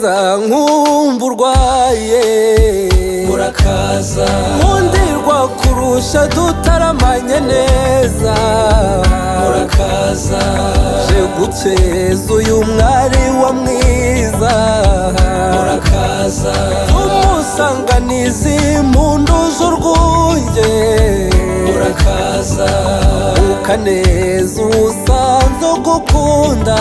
neza nkumva urwaye. Murakaza nkundirwa kurusha dutaramanye neza. Murakaza je gukeza uyu mwari wa mwiza. Murakaza tumusanganiza impundu z'urwunge. Murakaza ukaneza usanzwe ugukunda.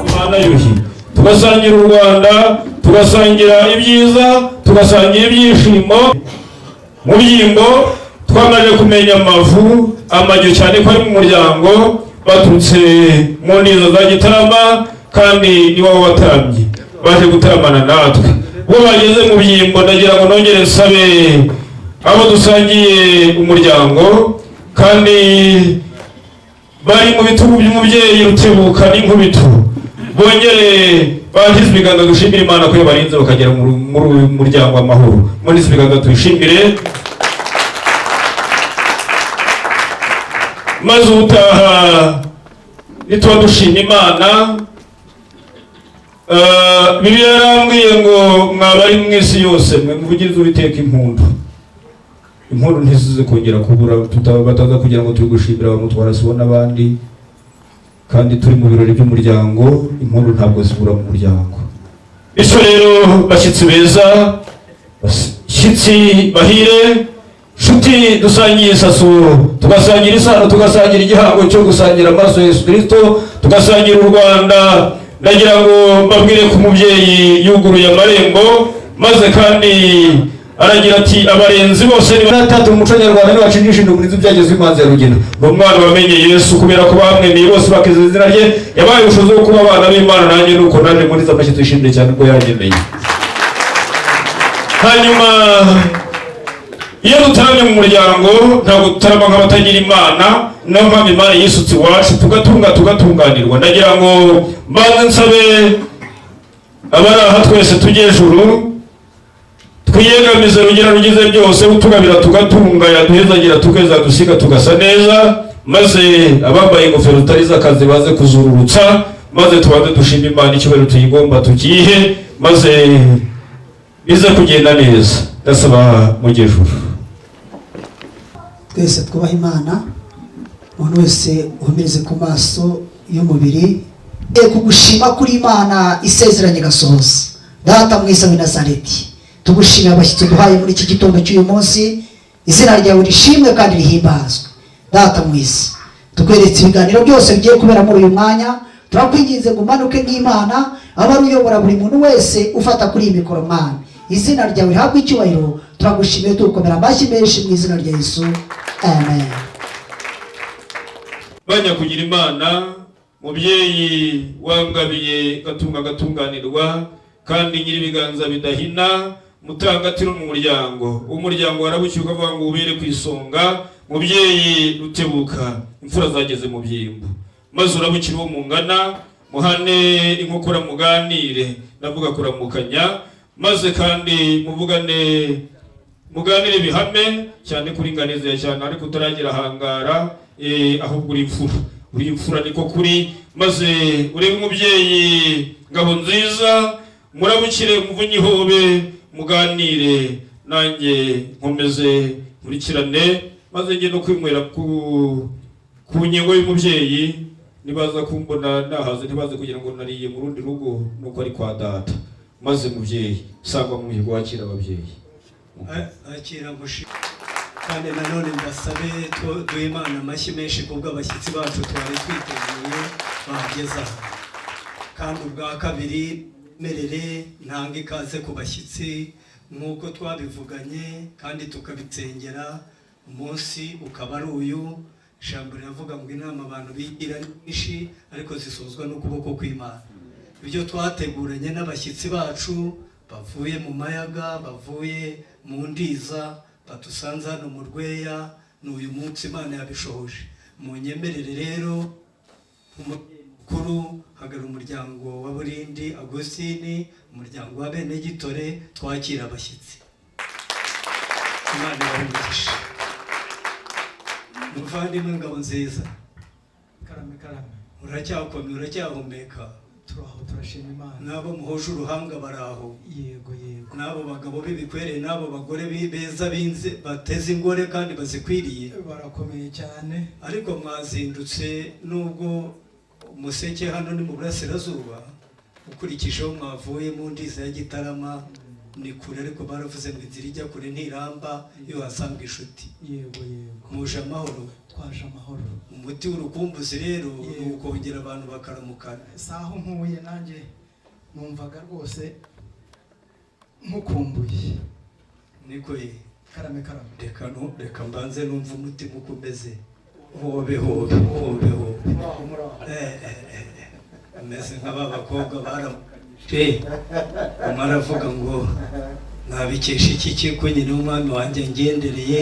Imana yuhi, tugasangira u Rwanda, tugasangira ibyiza, tugasangira ibyishimo. Mu byimbo twamaze kumenya amavu amajyo cyane ko ari mu muryango, baturutse mu ndizo za Gitarama kandi ni wowe watarambye, baje gutaramana natwe. Ubwo bageze mu byimbo, ndagira ngo nongere nsabe abo dusangiye umuryango kandi bari mu bitugu by'umubyeyi Rutebuka n'Inkubito, bongere bantize ibiganza dushimire Imana ko yabarinze bakagera muri uyu muryango amahoro. Muntize ibiganza tuyishimire. Maze ubutaha nituba dushima Imana, Bibiliya yarambwiye ngo mwaba ari mu isi yose mwe muvugirize Uwiteka impundu. Impundu ntizize kongera kubura, bataza kugira ngo turi gushimira abamutwara sibo n'abandi, kandi turi mu birori by'umuryango, impundu ntabwo zibura mu muryango. Bityo rero bashyitsi beza, bashyitsi bahire, nshuti dusangiye isaso, tugasangira isano, tugasangira igihango cyo gusangira amaraso ya Yesu Kristo, tugasangira u Rwanda, ndagira ngo mbabwire ko umubyeyi yuguruye amarembo, maze kandi aragira ati abarenzi bose ni batatu mu muco nyarwanda nibacinjisha indumuri z'ibyagezwe imanzi ya Rugina. Ni umwana wamenye Yesu kubera ko bamwemeye bose bakiza izina rye, yabaye ubushobozi bwo kuba abana b'Imana. Nanjye nuko naje muri za mashyitsi, ishimire cyane ubwo yangemeye. Hanyuma iyo dutaramye mu muryango ntabwo dutarama nk'abatagira Imana, niyo mpamvu Imana yisutse iwacu tugatunga tugatunganirwa. Ndagira ngo mbanze nsabe abari aha twese tujye ejuru, twiyegamize Rugira rugize byose, utugabira tugatunga, yaduhezagira tukeza dusiga tugasa neza, maze abambaye ingofero zitari iz'akazi baze kuzururutsa, maze tubanze dushime Imana, icyubahiro tuyigomba tukihe, maze bize kugenda neza. Ndasaba mujye ejuru. Twese twubaha Imana, umuntu wese uhumirize ku maso y'umubiri kugushima kuri Imana isezeranye gasohoza. Data mwiza w'i Nazareti, tugushimira abashyitsi duhaye muri iki gitondo cy'uyu munsi, izina ryawe rishimwe kandi rihimbazwe. Data mwiza, tukweretse ibiganiro byose bigiye kubera muri uyu mwanya, turakwinginze ngo umanuke nk'Imana, abe ari uyobora buri muntu wese ufata kuri iyi mikoro. Mwami, izina ryawe rihabwe icyubahiro. Turagushimiye, tugukomera amashyi menshi mu izina rya Yesu, amen. Bajya kugira Imana, mubyeyi wangabiye gatunga gatunganirwa, kandi nyir'ibiganza bidahina, mutangatiro mu muryango, umuryango warabukiye ukavuga ngo ubere ku isonga. Mubyeyi Rutebuka, imfura zageze mu byimbo, maze urabukira uwo mungana, muhane inkokora, muganire, ndavuga kuramukanya, maze kandi muvugane, muganire bihame cyane kuri nganize cyane, ariko utaragira hangara, ahubwo uri imfura, uri imfura niko kuri. Maze urebe umubyeyi Ngabo nziza, murabukire muvunyihobe, muganire, nanjye nkomeze nkurikirane, maze njye no kwinywera ku nyengo y'umubyeyi. Nibaza kumbona nahaze ntibaze kugira ngo nariye mu rundi rugo, nuko ari kwa data. Maze mubyeyi sangwa mu mihigo, wakira ababyeyi. Akira ngushi, kandi nanone mbasabe duhe Imana amashyi menshi kubw'abashyitsi bacu twari twiteguye bahageze aha. Kandi ubwa kabiri merere ntanga ikaze ku bashyitsi nk'uko twabivuganye kandi tukabitsengera, umunsi ukaba ari uyu. Ijambo riravuga ngo inama abantu bigira nyinshi ariko zisozwa n'ukuboko kw'Imana. Ibyo twateguranye n'abashyitsi bacu bavuye mu Mayaga, bavuye mu Ndiza, badusanze hano mu Rweya, ni uyu munsi Imana yabishohoje. Munyemerere rero mukuru hagara umuryango wa Burindi Agustini, umuryango wa Bene Gitore, twakira abashyitsi. Imana ibahe umugisha. Muvandimwe Ngabo nziza, Karame karame. Uracyakomeye, uracyahumeka. Turaho, turashima Imana. N'abo muhuje uruhanga baraho? Yego, yego. N'abo bagabo b'ibikwerere n'abo bagore beza binze bateze ingore kandi bazikwiriye? Barakomeye cyane. Ariko mwazindutse, nubwo umuseke hano ni mu burasirazuba, ukurikije aho mwavuye mu Ndiza ya Gitarama ni kure, ariko baravuze ngo inzira ijya kure ntiramba iyo uhasanga inshuti. Yego, yego. Muje amahoro? Twaje amahoro. Umuti w'urukumbuzi rero ni ukongera abantu bakaramukana. Si aho nkuye, nanjye numvaga rwose nkukumbuye. Niko ye? Karame, karame. Reka nu reka mbanze numva umutima uko umeze. Hobe hobe hobe hobe! Muraho, muraho. Ameze nka ba bakobwa baramukanyije, umwe aravuga ngo nabikesha iki kiko nyine w'umwami wanjye ngendereye,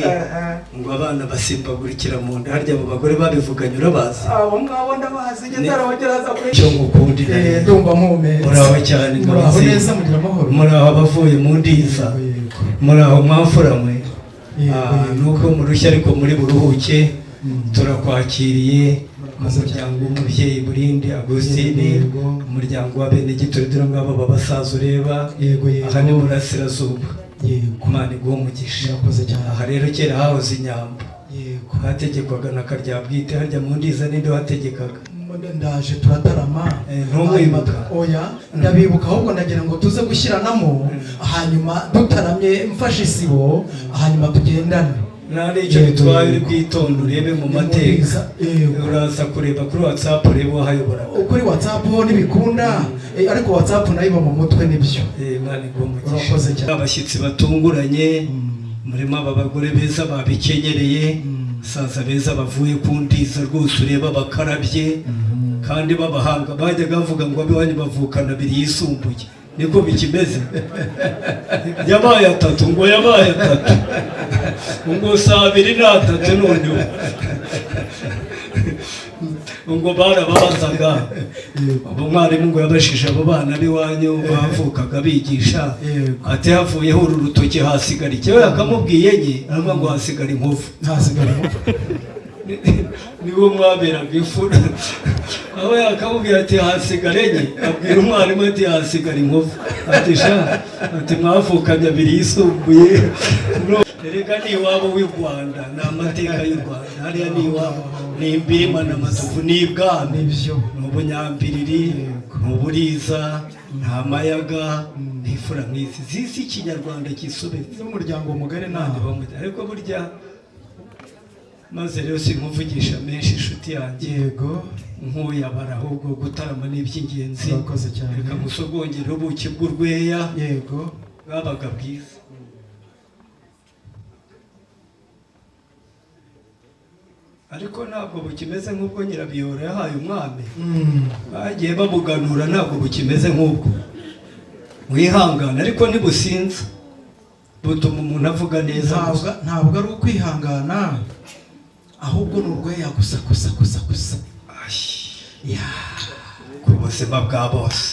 ngo abana basimbagurikira mu nda. Harya abo bagore babivuganye urabazi? Abo ngabo ndabazi, ntarabageraza kuri. Icyo ngukundira rero. Ndumva mpumetse. Muraho cyane. Muraho Ngabo. neza, mugira amahoro. Muraho abavuye mu Ndiza? Yego, yego. Muraho mwamfura mwe? Yego, Ah, yego. nubwo murushya ariko muri buruhuke. Turakwakiriye mu Murakoze. muryango w'umubyeyi Burindi Agustini, Yego. umuryango wa bene Gitore. Dore ngabo babasaza ureba. Yego, yego. Aha ni burasirazuba. Imana iguhe umugisha. Murakoze cyane. Aha rero kera hahoze inyambo. Yego. Hategekwaga na Karyabwite. Harya mu Ndiza ninde wategekaga? Ndaje turatarama. Ntumwibuka? Oya, ndabibuka, ahubwo ndagira ngo tuze gushyiranamo, hanyuma dutaramye mfashe isibo, hanyuma tugendane. Nta n'icyo Yego, bitwaye, uri yego. bwitonde urebe mu Ni mateka. Ndiza, yego. Uraza kureba kuri WhatsApp urebe uwahayoboraga. Kuri WhatsApp ho ntibikunda, ariko WhatsApp nayo iba mu mutwe, nibyo. Imana iguhe umugisha. Urakoze cyane. Abashyitsi batunguranye murimo, aba bagore beza babikenyereye, saza beza bavuye ku Ndiza rwose ureba bakarabye kandi b'abahanga. Bajyaga bavuga ngo abiwanyu bavukana abiri yisumbuye, niko bikimeze? Yabaye atatu, ngo yabaye atatu, ngo si abiri ni atatu noneho. Ngo barababazaga, ubu mwarimu ngo yabashije abo bana b'iwanyu bavukaga bigisha, ati havuyeho uru rutoki hasigara iki? We yakamubwiye nye, aravuga ngo hasigara inkovu. Hasigara inkovu. Niwo mwaberaga imfura. Aho yakamubwira ati hasigara enye, abwira umwarimu ati hasigara inkovu, ati sha, ati mwavukanye abiri yisumbuye. No, erega ni iwabo w'i Rwanda, ni amateka y'u Rwanda. Hariya ni iwabo, ni imbirima n'amatovu, ni ibwami. Nibyo. Ni ubunyambiriri, ni uburiza, nta mayaga, ni imfura nk'izi zizi ikinyarwanda kisobetse. N'umuryango mugari ntaho. Ariko burya maze rero sinkuvugisha menshi, inshuti yanjye. Yego. Nk'uyabara, ahubwo gutarama ni iby'ingenzi. Urakoze cyane. Reka musogongere ubuki bw'urweya. Yego. Bwabaga bwiza. Ariko ntabwo bukimeze nk'ubwo Nyirabiyoro yahaye umwami. Bagiye babuganura, ntabwo bukimeze nk'ubwo. Wihangana, ariko ntibusinza, butuma umuntu avuga neza Ntabwo gusa. Ntabwo ari ukwihangana, ahubwo ni urweya gusa gusa gusa gusa. Ay, Ya. ku buzima bwa bose.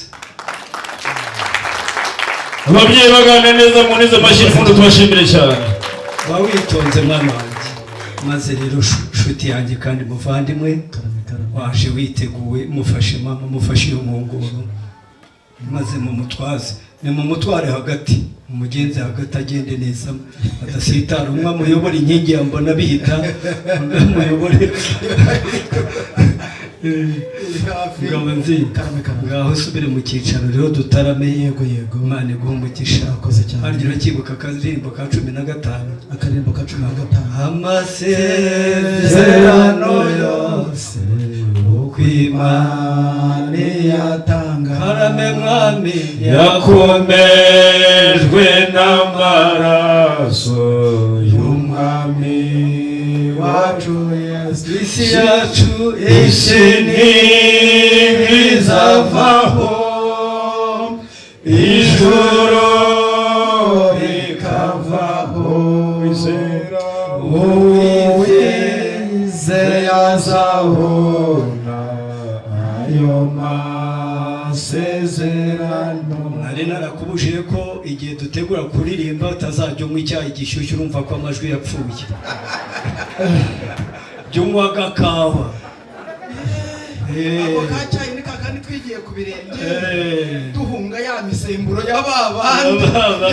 Ababyeyi baganira neza, munize amashyi impundu, tubashimire cyane. Ba witonze mwana wanjye. Maze rero nshuti yanjye kandi muvandimwe, Karame, karame. waje witeguwe. Mufashe mama, mufashe iyo nkongoro, maze mumutwaze, nimumutware hagati, umugenzi hagati agende neza adasitara. Umwe amuyobore inkingi ya mbona bihita, undi amuyobore. Hafi. Ngabo nzi. Karame, karame. Ngaho usubire mu cyicaro rero dutarame. Yego, yego. Imana iguhe umugisha. Urakoze cyane. Harya uracyibuka akaririmbo ka 15? Akaririmbo ka 15. Amasezerano yose uko Imana yatanga. Karame mwami. Yakomejwe n'amaraso y'umwami wacu Yesu. Isi yacu. Isi ntibizavaho, ijuru rikavaho. Uwizeye azabona ayo masezerano. Nari narakubujije ko igihe dutegura kuririmba utazajya unywa icyayi gishyushye, urumva ko amajwi yapfuye. Jya unywa agakawa. Ako ka cyayi ni kakandi. twigiye ku birenge duhunga ya misemburo ya ba bandi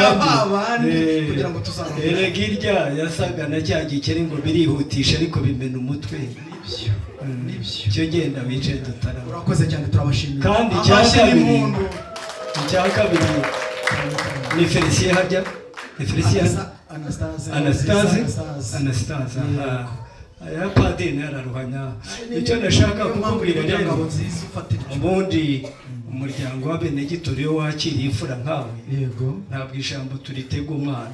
ya ba bandi kugira ngo tuzamure. Erega irya yasaga na cya gikeri ngo birihutisha ariko bimena umutwe. Nibyo, nibyo. Cyo genda wicaye dutarama. Urakoze cyane, turabashimiye. Kandi icya Amashyi kabiri, n'impundu. icya kabiri ni Felicien, harya ni Felicien? Anastase. Anastase. Anastase. Anastase, aha aya padiri nayo araruhanya. Icyo ndashaka Niyo mpamvu kukubwira kugira rero, ngo nziza ufate iryo. Ubundi umuryango w'abenegitori iyo wakiriye imfura nkawe, Yego. ntabwo ijambo turitega umwana.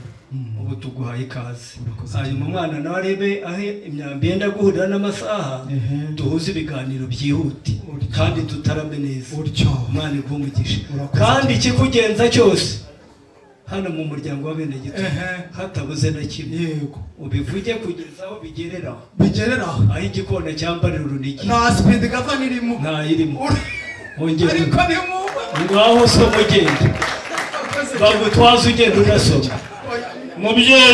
Ubu tuguhaye ikaze. Urakoze. Hanyuma umwana nawe arebe aho imyambi yenda guhurira n'amasaha, duhuze ibiganiro byihute Utyo. kandi dutarame neza. Utyo. Umwana iguhe umugisha. Urakoze Kandi cyane. ikikugenza cyose hano mu muryango w'abenegitori, hatabuze na kimwe, ubivuge kugeza aho bigereraho. Bigereraho. Aho igikona cyambarira urunigi. Nta speed governor irimo. Ntayirimo. Wongere. Ariko ni mu Ngaho soma, ugenda bagutwaza, ugenda unasoma. Mubyeyi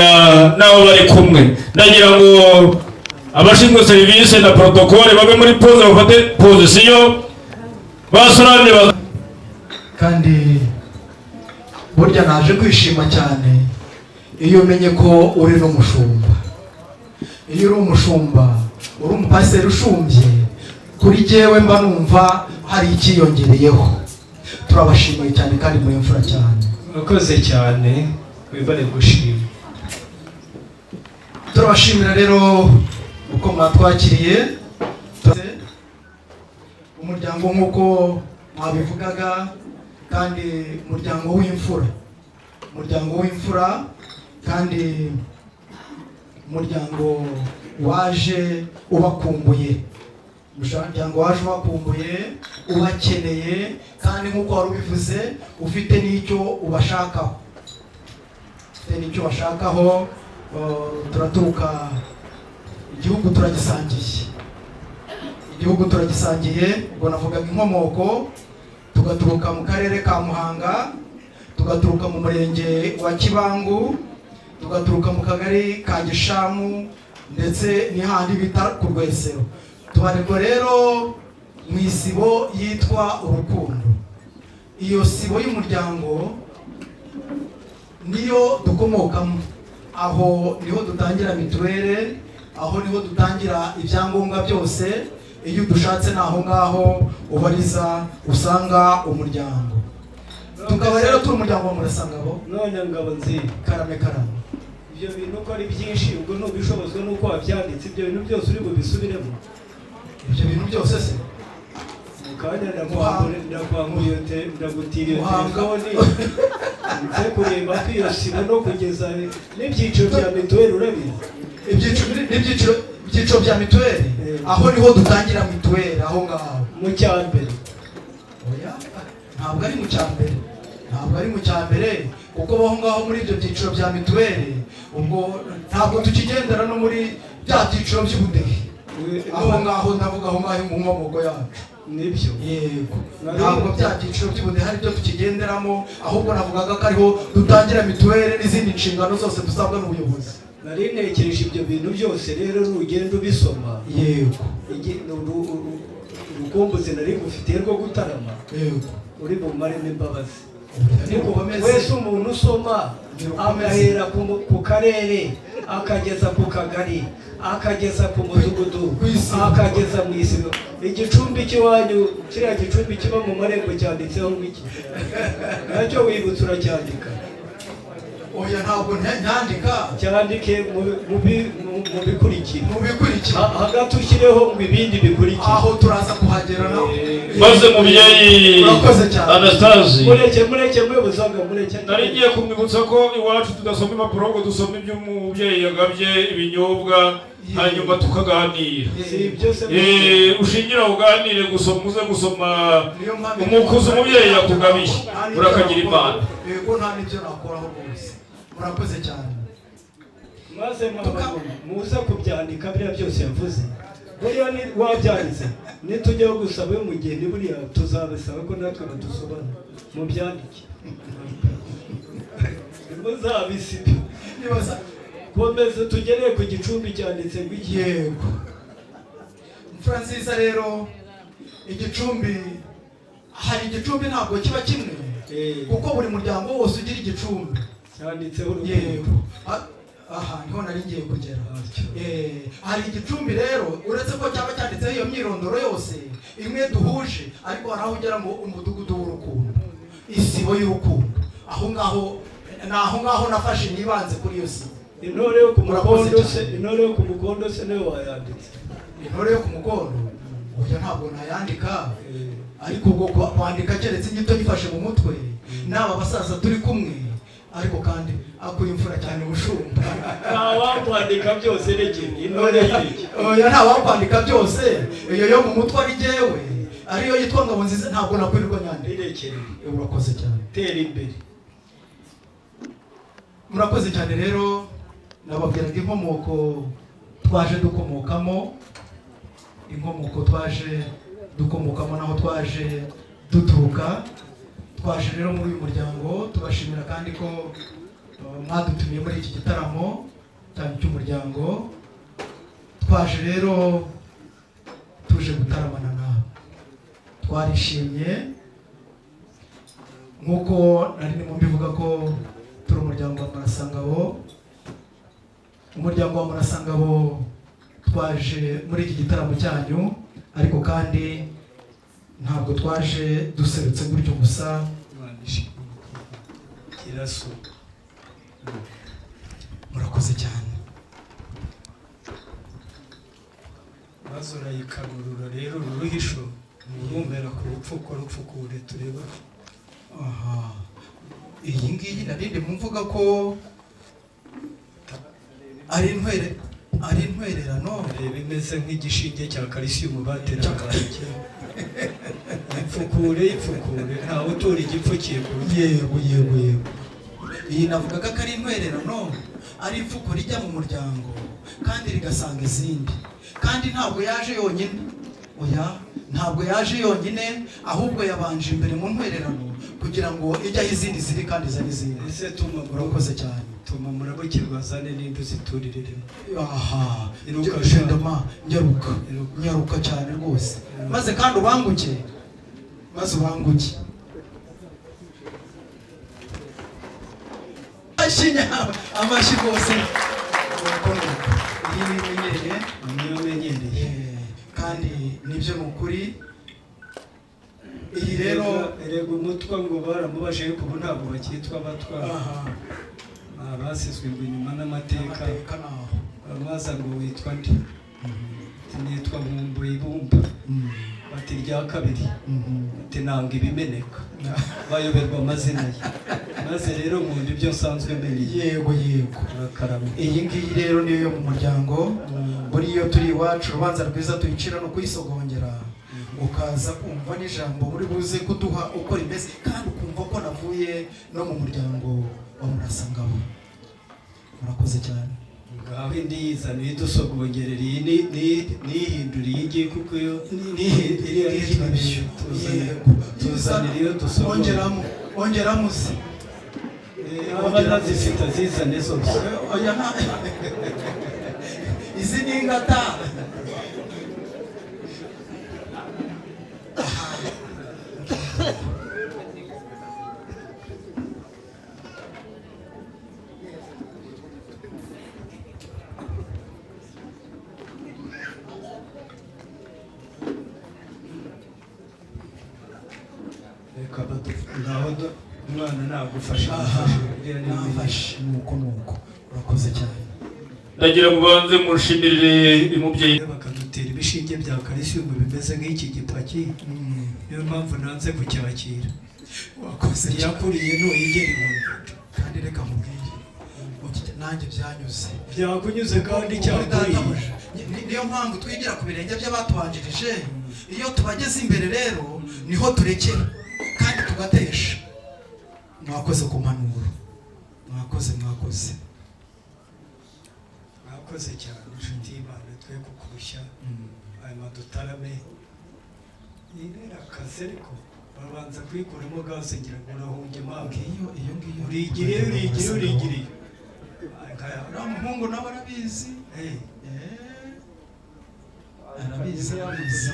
n'abo bari kumwe, ndagira ngo abashinzwe serivisi na protocole babe muri pause, bafate position basorane. Kandi burya naje kwishima cyane iyo umenye ko uri n'umushumba. Iyo uri umushumba, uri umupasiteri ushumbye, kuri jyewe mba numva hari icyiyongereyeho. Turabashimiye cyane kandi muri imfura cyane. Urakoze cyane, wibare gushima. Turabashimira rero uko mwatwakiriye umuryango nk'uko mwabivugaga, kandi umuryango w'imfura, umuryango w'imfura, kandi umuryango waje ubakumbuye, umuryango waje ubakumbuye, ubakeneye, kandi nk'uko wari ubivuze ufite n'icyo ubashakaho, ufite n'icyo ubashakaho. Turaturuka igihugu turagisangiye, igihugu turagisangiye. Ubwo navugaga inkomoko, tugaturuka mu karere ka Muhanga, tugaturuka mu murenge wa Kibangu, tugaturuka mu kagari ka Gishamu, ndetse n'ihandi bita ku Rwesero. Tubarirwa rero mu isibo yitwa Urukundo. Iyo sibo y'umuryango niyo dukomokamo. Aho niho dutangira mituweli, aho niho dutangira ibyangombwa byose. Iyo udushatse ni aho ngaho ubariza, usanga umuryango. Tukaba rero turi umuryango wa Murasangabo. None Ngabo nziza. Karame, karame. Ibyo bintu uko ari byinshi, ubwo ntubishobozwa n'uko wabyanditse? Ibyo bintu byose uri bubisubiremo? Ibyo bintu byose se? Mu kanya ndakwambuye, ndagutira iyo Muhanga. telefoni nze kureba ko iyo sibo no kugeza n'ibyiciro bya mituweli urabizi. Ibyiciro, n'ibyiciro, ibyiciro bya mituweli. Aho niho dutangira mituweli, aho ngaho. Mu cyambere. Oya, ntabwo ari mu cyambere, ntabwo ari mu cyambere, kuko aho ngaho muri ibyo byiciro bya mituweli ubwo ntabwo tukigendera no muri bya byiciro by'ubudehe. Aho ngaho ndavuga aho ngaho mu nkomoko yacu. Nibyo. Yego, ntabwo bya byiciro by'ubudehe ari byo tukigenderamo, ahubwo navugaga ko ariho dutangira mituweli n'izindi nshingano zose dusabwa n'ubuyobozi. Nari ntekereje ibyo bintu byose rero nugenda ubisoma. Urukumbuzi nari ngufitiye rwo gutarama, uri bumaremo imbabazi. Ntirukomeze. Wese umuntu usoma Ntirukomeze. agahera ku karere, akageza ku kagari, akageza ku mudugudu, Ku isibo. akageza mu isibo. Igicumbi cy'iwanyu, kiriya gicumbi kiba mu marembo, cyanditseho ngo iki? Nacyo wibutse uracyandika. Oya, ntabwo nyandika. Cyandike mu bikurikira. Mu bikurikira. Hagati ushyireho ngo ibindi bikurikira. Aho turaza kuhagera naho. Maze mubyeyi Urakoze cyane. Anastase, Mureke, mureke, muyobozi, mureke. nari ngiye kumwibutsa ko iwacu tudasoma impapuro, ngo dusome ibyo umubyeyi yagabye ibinyobwa, hanyuma tukaganira. Si ibyo se? Ushingira uganire gusoma, uze gusoma Niyo mpamvu umukuzi umubyeyi yakugabiye. Nta n'ibyo Urakagira nakoraho. Imana. Yego, nta n'ibyo nakoraho rwose, murakoze cyane. Maze mwabagabo muze kubyandika biriya byose yavuze. Buriya ni wabyanditse, nitujyaho gusaba umugeni buriya tuzabisaba ko natwe badusobanura. Mubyandike, muzabisibe. Nibaza. Komeza tugereye ku gicumbi cyanditse ngo iki? Yego, imfura nziza. Rero igicumbi Hari igicumbi, ntabwo kiba kimwe, kuko buri muryango wose ugira igicumbi cyanditseho urukundo. Yego. Aha niho nari ngiye kugera. Hari igicumbi rero, uretse ko cyaba cyanditseho iyo myirondoro yose imwe duhuje, ariko hari aho ugera ngo umudugudu w'urukundo, isibo y'urukundo. Aho ngaho ni aho ngaho nafashe nibanze kuri iyo sibo. Intore yo ku Murakoze mukondo se, cyane. intore yo ku mukondo se niyo wayanditse? Intore yo ku mukondo, oya, ntabwo nayandika, ariko ubwo kwandika keretse inyito nyifashe mu mutwe n'aba basaza turi kumwe, ariko kandi akuye imfura cyane ubushumba. Nta wakwandika byose, reke intore y'ireke. Oya, nta wakwandika byose. Iyo yo mu mutwe ari jyewe, ariyo yitwa Ngabo Nziza, ntabwo nakwirirwa nyandika. Irekere. Urakoze cyane. Tera imbere. Murakoze cyane. Rero nababwiraga inkomoko twaje dukomokamo, inkomoko twaje dukomokamo naho twaje duturuka. Twaje rero muri uyu muryango tubashimira kandi ko mwadutumiye muri iki gitaramo cyanyu cy'umuryango. Twaje rero tuje gutaramana nawe, twarishimye. Nk'uko nari ndimo mbivuga ko turi umuryango wa Murasangabo, umuryango wa Murasangabo twaje muri iki gitaramo cyanyu, ariko kandi ntabwo twaje duserutse gutyo gusa. Kiraso. Murakoze cyane. Maze urayikanurura rero uru ruhisho urumera ku rupfuko, rupfukure turebe. Aha, iyi ngiyi nari ndimo mvuga ko ari intwere, ari intwererano. Reba, imeze nk'igishinge cya kalisiyumu bateraga abantu kera. Ipfukure, ipfukure, ntawe utura igipfukiye ku rutugu. Yego, yego, yego. Iyi navugaga ko ari intwererano, ari ipfuko rijya mu muryango kandi rigasanga izindi. Kandi ntabwo yaje yonyine, oya, ntabwo yaje yonyine, ahubwo yabanje imbere mu ntwererano kugira ngo ijye aho izindi ziri kandi izane izindi. Ese tuma Urakoze cyane. Tuma murabukirwa azane n'indi uziturire rimwe. Aha. Iruka. Jendama, nyaruka. Iruka. Nyaruka cyane rwose, maze kandi ubanguke, maze ubanguke. Amashyi amashyi rwose. Nuko nuko iyi ni imenyereye. Niyo menyereye. Kandi nibyo, ni ukuri. Iyi rero Erega umutwa ngo baramubajije, ariko ubu ntabwo bakitwa abatwa. Basizwe ngo inyuma n'amateka. Amateka naho. Baramubaza ngo witwa nde? Ati nitwa Nkumbuye Ibumba. Bati rya kabiri? Ati nanga ibimeneka. Bayoberwa amazina ye. Maze rero nkunda ibyo nsanzwe menye. Yego, yego. Urakarama. Iyi ngiyi rero niyo yo mu muryango. Buri iyo turi iwacu, urubanza rwiza tuyicira no kuyisogongera, ukaza kumva n'ijambo muri buze kuduha uko rimeze, kandi ukumva ko navuye no mu muryango wa Murasangabo. Murakoze cyane. Ngaho indi yizana idusogongerera iyi nihindura iyi ngiyi, kuko iyo iriya yitwa Yego. tuzanira iyo dusogongera. Ongeramo, ongeramo se. Aba nazifite azizane zose. Oya, nta izi ni ingata. Reka ngaho umwana nagufasha. Aha. Iriya ni Nafashe, nuko nuko, urakoze cyane. Ndagira ngo ubanze mushimirire uyu mubyeyi. Bakadutera ibishinge bya kalisiyumu bimeze nk'iki gipaki, niyo mpamvu nanze kucyakira. Wakoze cyane. Yakuriye ntuyigera inkoni. Kandi reka nkubwire, nanjye byanyuze. Byakunyuze kandi Kuri cyakuriye. databuja. Niyo mpamvu twigira ku birenge by'abatubanjirije. Iyo tubageze imbere rero niho turekera kandi tugatesha. Mwakoze ku mpanuro, mwakoze, mwakoze. Mwakoze cyane, inshuti y'Imana, twe kukurushya. Aya madutarame yibera akazi, ariko babanza kuyikuramo gaze ngira ngo urahunge impamvu. Ngiyo iyo ngiyo. Urigiriye, urigiriye, urigiriye. Uriya muhungu nawe arabizi. Arabizi, arabizi, arabizi.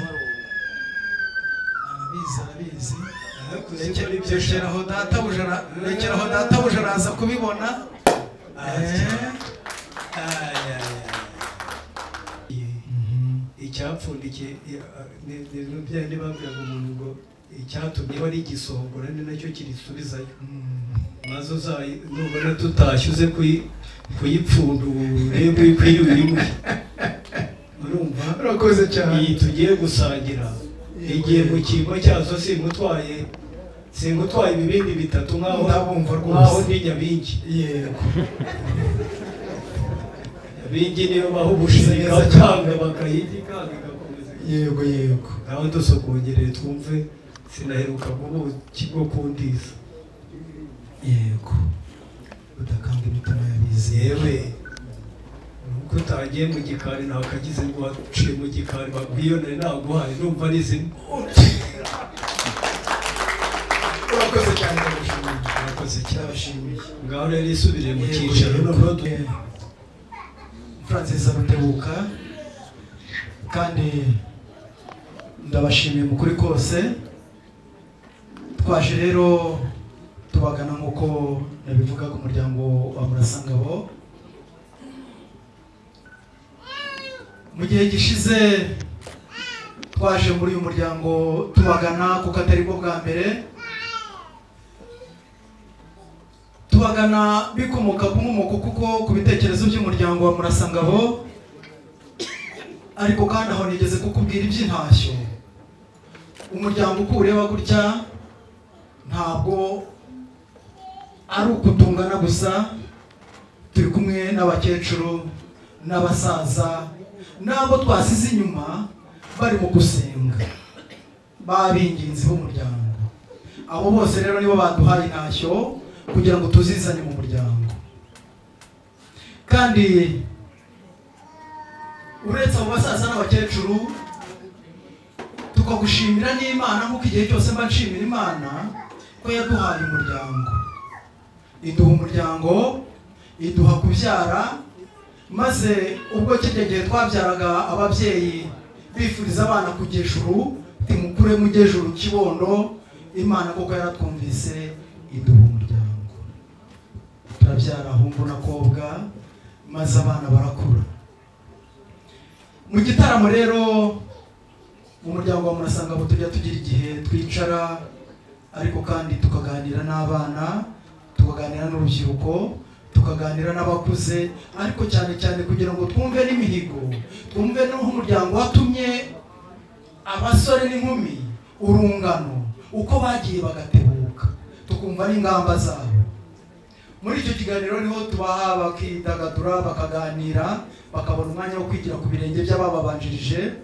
Arabizi, arabizi. Kuzikora ibyo. Rekeraho databuja, rekeraho databuja araza kubibona. Ay, ay, ay. Icyapfundikiye ni bya bindi babwiraga umuntu ngo icyatumye wari igisongora ni nacyo kirisubizayo. Maze uzayi nubona tutashye uze kuyipfundura urebe ikwiriye uyimuhe, urumva? Urakoze cyane. Iyi tugiye gusangira igiye mu cyimbo cyazo. Sinkutwaye ibibindi bitatu nkaho Ndabumva rwose. nkaho ndi nyabingi. Yego. Nyabingi niyo baha ubushira Neza cyane. ikanga bakayirya ikanga igakomeza. Yego, yego. Ngaho dusokongerere twumve, sinaheruka ubuki bwo kundiza. Yego, udakanga imitima y'abizeye. Yewe, nuko utagiye mu gikari ntakagize ngo waciye mu gikari baguha nari naguhaye, numva ari zimwe. Urakoze cyane, ndagushimiye. Urakoze cyane. Ndabashimiye. Ngaho rero isubire mu Yego, cyicaro. yego. Noneho Francis Rutebuka, kandi ndabashimiye mu kuri kose. Twaje rero tubagana nk'uko nabivuga ku muryango wa Murasangabo. Mu gihe gishize twaje muri uyu muryango tubagana, kuko atari bwo bwa mbere tubagana, bikomoka ku nkomoko kuko ku bitekerezo by'umuryango wa Murasangabo. Ariko kandi aho nigeze kukubwira iby'intashyo. Umuryango uko ureba gutya ntabwo ari ukutungana gusa, turi kumwe n'abakecuru n'abasaza n'abo twasize inyuma bari mu gusenga, babinginzi b'umuryango. Abo bose rero nibo baduhaye intashyo kugira ngo tuzizane mu muryango. Kandi uretse abo basaza n'abakecuru, tukagushimira n'Imana, nk'uko igihe cyose mba nshimira Imana ko yaduhaye umuryango, iduha umuryango, iduha kubyara. Maze ubwo kirya gihe twabyaraga, ababyeyi bifuriza abana kujya ejuru, timukure mujye ejuru kibondo. Imana koko yaratwumvise, iduha umuryango, turabyara ahungu n'akobwa, maze abana barakura. Mu gitaramo rero mu muryango wa Murasangabo tujya tugira igihe twicara, ariko kandi tukaganira n'abana, tukaganira n'urubyiruko, tukaganira n'abakuze, ariko cyane cyane kugira ngo twumve n'imihigo, twumve n'aho umuryango watumye abasore n'inkumi, urungano, uko bagiye bagatebuka, tukumva n'ingamba zabo. Muri icyo kiganiro niho tubaha bakidagadura, bakaganira, bakabona umwanya wo kwigira ku birenge by'abababanjirije.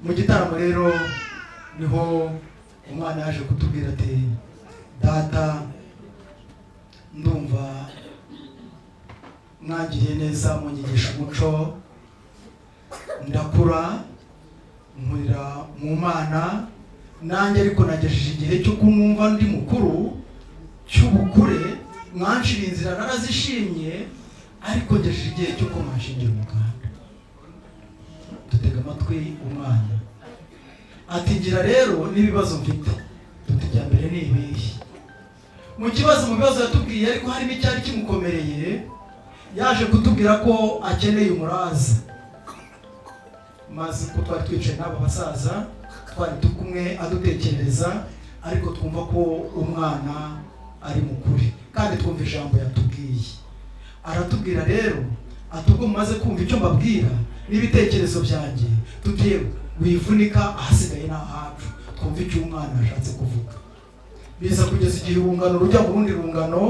Mu gitaramo rero niho umwana yaje kutubwira ati: "Data, ndumva mwangiriye neza, munyigisha umuco, ndakura nkurira mu Mana nanjye, ariko nagejeje igihe cyo kumwumva ndi mukuru cy'ubukure. Mwanshiriye inzira narazishimye, ariko ngejeje igihe cyo ko mwanshingira umuganda." Dutega amatwi umwana, ati: "Ngira rero n'ibibazo mfite." Tuti: "Ijya mbere ni ibihe?" Mu bibazo yatubwiye, ariko harimo icyari kimukomereye, yaje kutubwira ko akeneye umuraza. Maze uko twari twicaye n'aba basaza, twari turi kumwe adutekerereza, ariko twumva ko umwana ari mukuri, kandi twumva ijambo yatubwiye. Aratubwira rero ati: "Ubwo mumaze kumva icyo mbabwira n'ibitekerezo byanjye," tutiye wivunika, ahasigaye ni ahacu, twumva icyo umwana yashatse kuvuga. Biza kugeza igihe urungano rujya mu rundi rungano,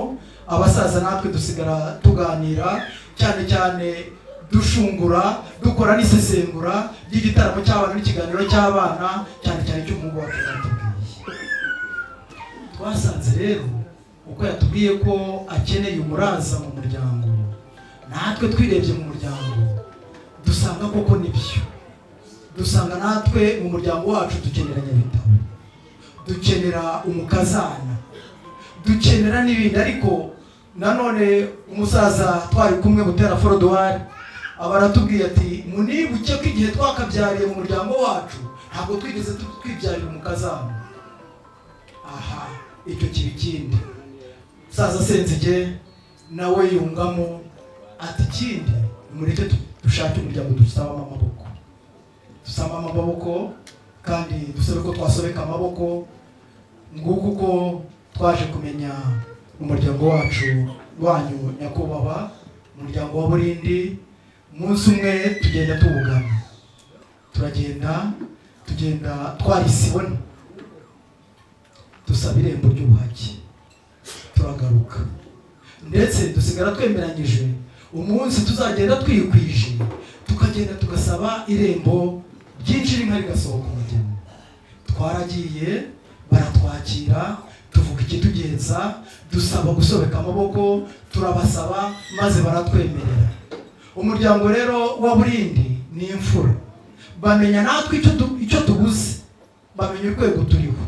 abasaza natwe dusigara tuganira, cyane cyane dushungura, dukora n'isesengura ry'igitaramo cy'abana n'ikiganiro cy'abana, cyane cyane cy'umuhungu wacu yatubwiye. Twasanze rero uko yatubwiye ko akeneye umuraza mu muryango, natwe twirebye mu muryango dusanga koko nibyo. Dusanga natwe mu muryango wacu dukenera nyabitabo, dukenera umukazana, dukenera n'ibindi. Ariko nanone umusaza twari kumwe, Butera Forodowari, aba aratubwiye ati: "Munibuke ko igihe twakabyariye mu muryango wacu Ntabwo twigeze twibyarira umukazana. Aha icyo kiba ikindi. Saza Senzige nawe yungamo ati ikindi mureke dushake umuryango dusabamo amaboko, dusabamo amaboko kandi dusabe ko twasobeka amaboko. Nguko uko twaje kumenya umuryango wacu wanyu nyakubahwa, umuryango wa Burindi. Umunsi umwe tugenda tuwugana, turagenda tugenda twarisibona, dusaba irembo ry'ubuhake, turagaruka, ndetse dusigara twemeranyije umunsi tuzagenda twikwije, tukagenda tugasaba irembo ryinjira inka rigasohoka umugeni. Twaragiye baratwakira, tuvuga ikitugenza, dusaba gusobeka amaboko, turabasaba maze baratwemerera. Umuryango rero wa Burindi ni imfura, bamenya natwe icyo tubuze, bamenya urwego turiho.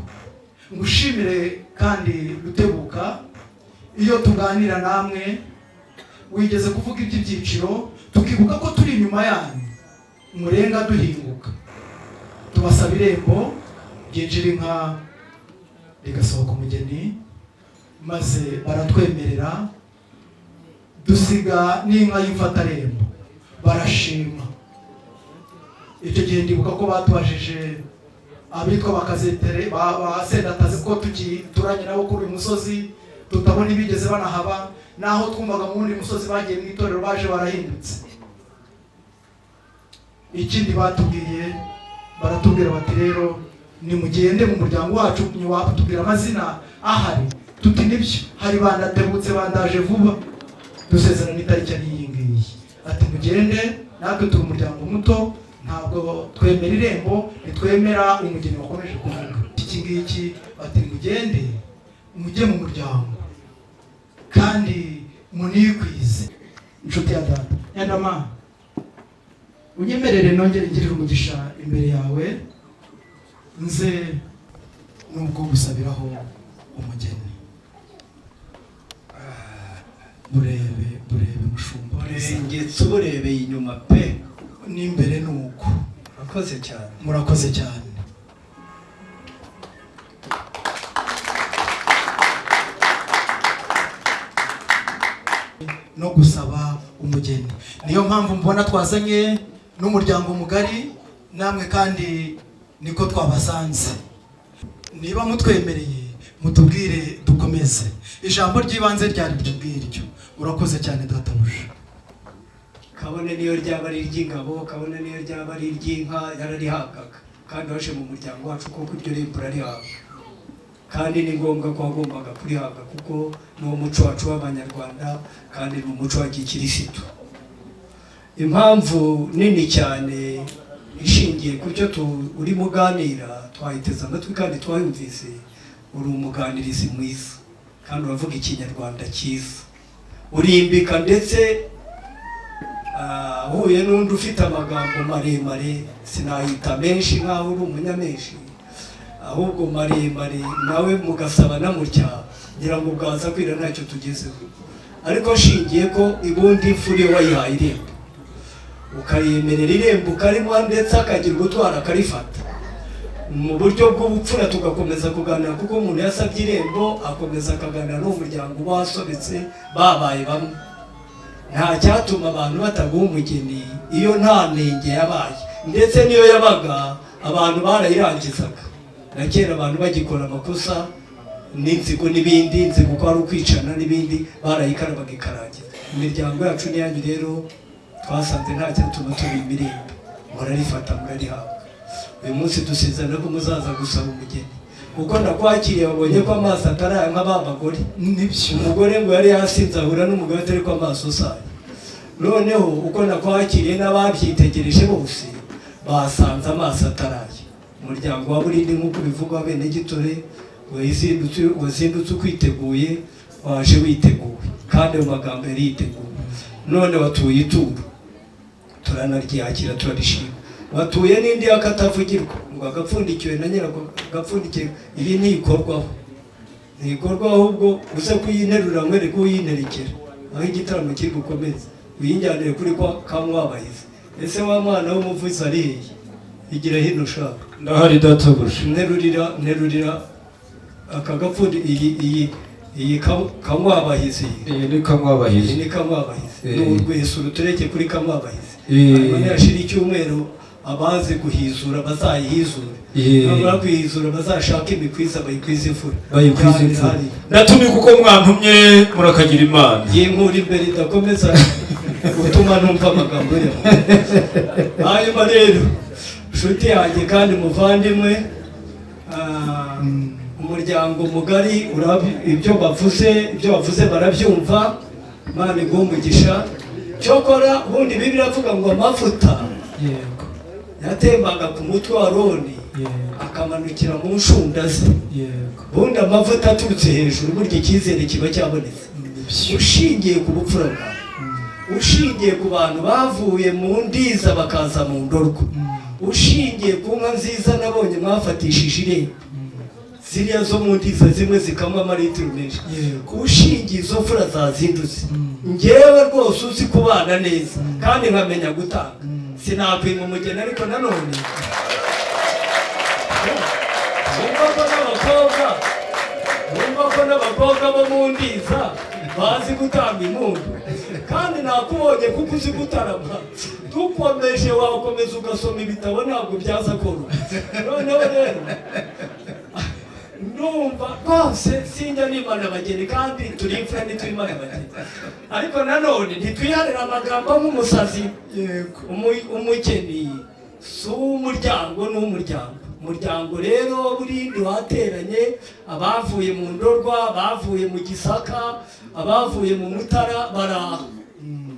Ngushimire kandi Rutebuka, iyo tuganira namwe wigeze kuvuga iby'ibyiciro, tukibuka ko turi inyuma yanyu, murenga duhinguka, tubasaba irembo ryinjira inka rigasohoka umugeni, maze baratwemerera, dusiga n'inka y'imfatarembo, barashima. Icyo gihe ndibuka ko batubajije abitwa bakazetere ba Sendatazi ko tukituranye nabo kuri uyu musozi, tutabona ibigeze banahaba, naho twumvaga mu wundi musozi bagiye mu itorero baje barahindutse. Ikindi batubwiye, baratubwira bati rero nimugende mu muryango wacu, ntiwatubwira amazina ahari, tuti nibyo hari bandatebutse bandaje vuba, dusezerana itariki ari iyi ngiyi. Ati mugende, natwe turi umuryango muto, ntabwo twemera irembo, ntitwemera umugeni wakomeje kuvuga iki ngiki. Bati mugende mujye mu muryango kandi munikwize. Inshuti ya data Nyandama, unyemerere nongere ngirire umugisha imbere yawe, nze nubwo gusabiraho umugeni. Burebe burebe mushumba, burengetse uburebeye inyuma pe, n'imbere nuko. Murakoze cyane, murakoze cyane. No gusaba umugeni, niyo mpamvu mbona twazanye n'umuryango mugari, namwe kandi niko twabasanze. Niba mutwemereye mutubwire dukomeze. Ijambo ry'ibanze ryari ry'ubwiryo. Urakoze cyane databuja. Kabone niyo ryaba ari iry'ingabo, kabone niyo ryaba ari iry'inka, yararihabwaga kandi waje mu muryango wacu kuko iryo rembo urarihabwa, kandi ni ngombwa ko wagombaga kurihabwa kuko ni umuco wacu w'Abanyarwanda kandi ni umuco wa gikirisitu. Impamvu nini cyane ishingiye ku cyo urimo uganira, twayiteze amatwi kandi twayumvise. Uri umuganirizi mwiza kandi uravuga Ikinyarwanda cyiza, urimbika, ndetse uhuye n'undi ufite amagambo maremare, sinayita menshi nkaho uri umunyamenshi, ahubwo maremare, nawe mugasaba namutya, ngira ngo bwaza kwira ntacyo tugezeho. Ariko nshingiye ko ibundi imfura iyo wayihaye irembo, ukayemerera irembo ukarimo, ndetse akagira ugutwara akarifata mu buryo bw'ubupfura, tugakomeza kuganira kuko umuntu yasabye irembo akomeza akaganira n'umuryango uba wasobetse babaye bamwe. Nta cyatuma abantu bataguha umugeni iyo nta nenge yabaye, ndetse n'iyo yabaga abantu barayirangizaga. Na kera abantu bagikora amakosa n'inzigo n'ibindi, inzigo ko ari ukwicana n'ibindi, barayikarabaga ikarangiza. Imiryango yacu n'iyanyu rero twasanze nta cyatuma tubima irembo, murarifata murarihabwa. Uyu munsi dusezerana ko muzaza gusaba umugeni, kuko nakwakiriye babonye ko amaso ataraya nka ba bagore. Umugore ngo yari yasinze ahura n'umugore atari ko amaso usaye. Noneho uko nakwakiriye n'ababyitegereje bose basanze amaso ataraya. Umuryango wa Burindi nk'uko bivugwa bene Gitore wazindutse ukwiteguye, waje witeguye, kandi ayo magambo yari yiteguye. None watuye ituro, turanaryakira turarishima. Watuye n'indi yakatavugirwa ngo agapfundikiwe na nyirako agapfundikiwe, ibi ntikorwaho, ntikorwaho. Ahubwo uze kuyinterura nkwereke uyinterekera aho igitaramo kiri gukomeza, uyinjyanire kuri kwa kamwabahizi. Ese wa mwana w'umuvuzi ari hehe? Igira hino ushaka. Ndahari databuja. Nterurira, nterurira aka gapfundi, iyi kanywabahizi. Iyi ni kanywabahizi. Iyi ni kanywabahizi. Eh. Ni urwesuro tureke kuri kanywabahizi. Eh. Hanyuma nihashira icyumweru abazi guhizura bazayihizure. Eh. Nibamara kuyihizura bazashake imikwiza bayikwize imfura. Bayikwize Kandi imfura. hari Ndatumye kuko mwantumye, murakagira Imana. Yinkura imbere idakomeza gutuma numva amagambo yawe. Hanyuma rero nshuti yanjye kandi muvandimwe, umuryango mugari ibyo bavuze barabyumva. Imana iguhe umugisha. Cyokora ubundi Bibiliya iravuga ngo amavuta yatembaga ku mutwe wa Aroni akamanukira mu nshunda ze. Ubundi amavuta aturutse hejuru, burya icyizere kiba cyabonetse. Ushingiye ku bupfura bwawe, ushingiye ku bantu bavuye mu Ndiza bakaza mu Ndorwa, ushingiye ku nka nziza nabonye mwafatishije irembo, ziriya zo mu Ndiza zimwe zikamwa amaritiro menshi, ushingiye izo mfura zazindutse, ngewe rwose uzi kubana neza kandi nkamenya gutanga, sinakwima umugeni. Ariko nanone wumva ko n'abakobwa bo mu Ndiza bazi gutanga impundu, kandi nakubonye kuko uzi gutarama. Dukomeje wakomeza ugasoma ibitabo, ntabwo byaza koroha. Noneho rero ndumva rwose sinjya nimana abageni, kandi turi imfura, ntitwimana abageni, ariko nanone ntitwiharira amagambo nk'umusazi. Umugeni si uw'umuryango, ni uw'umuryango. Umuryango rero burindi wateranye, abavuye mu Ndorwa, abavuye mu Gisaka, abavuye mu Mutara, baraha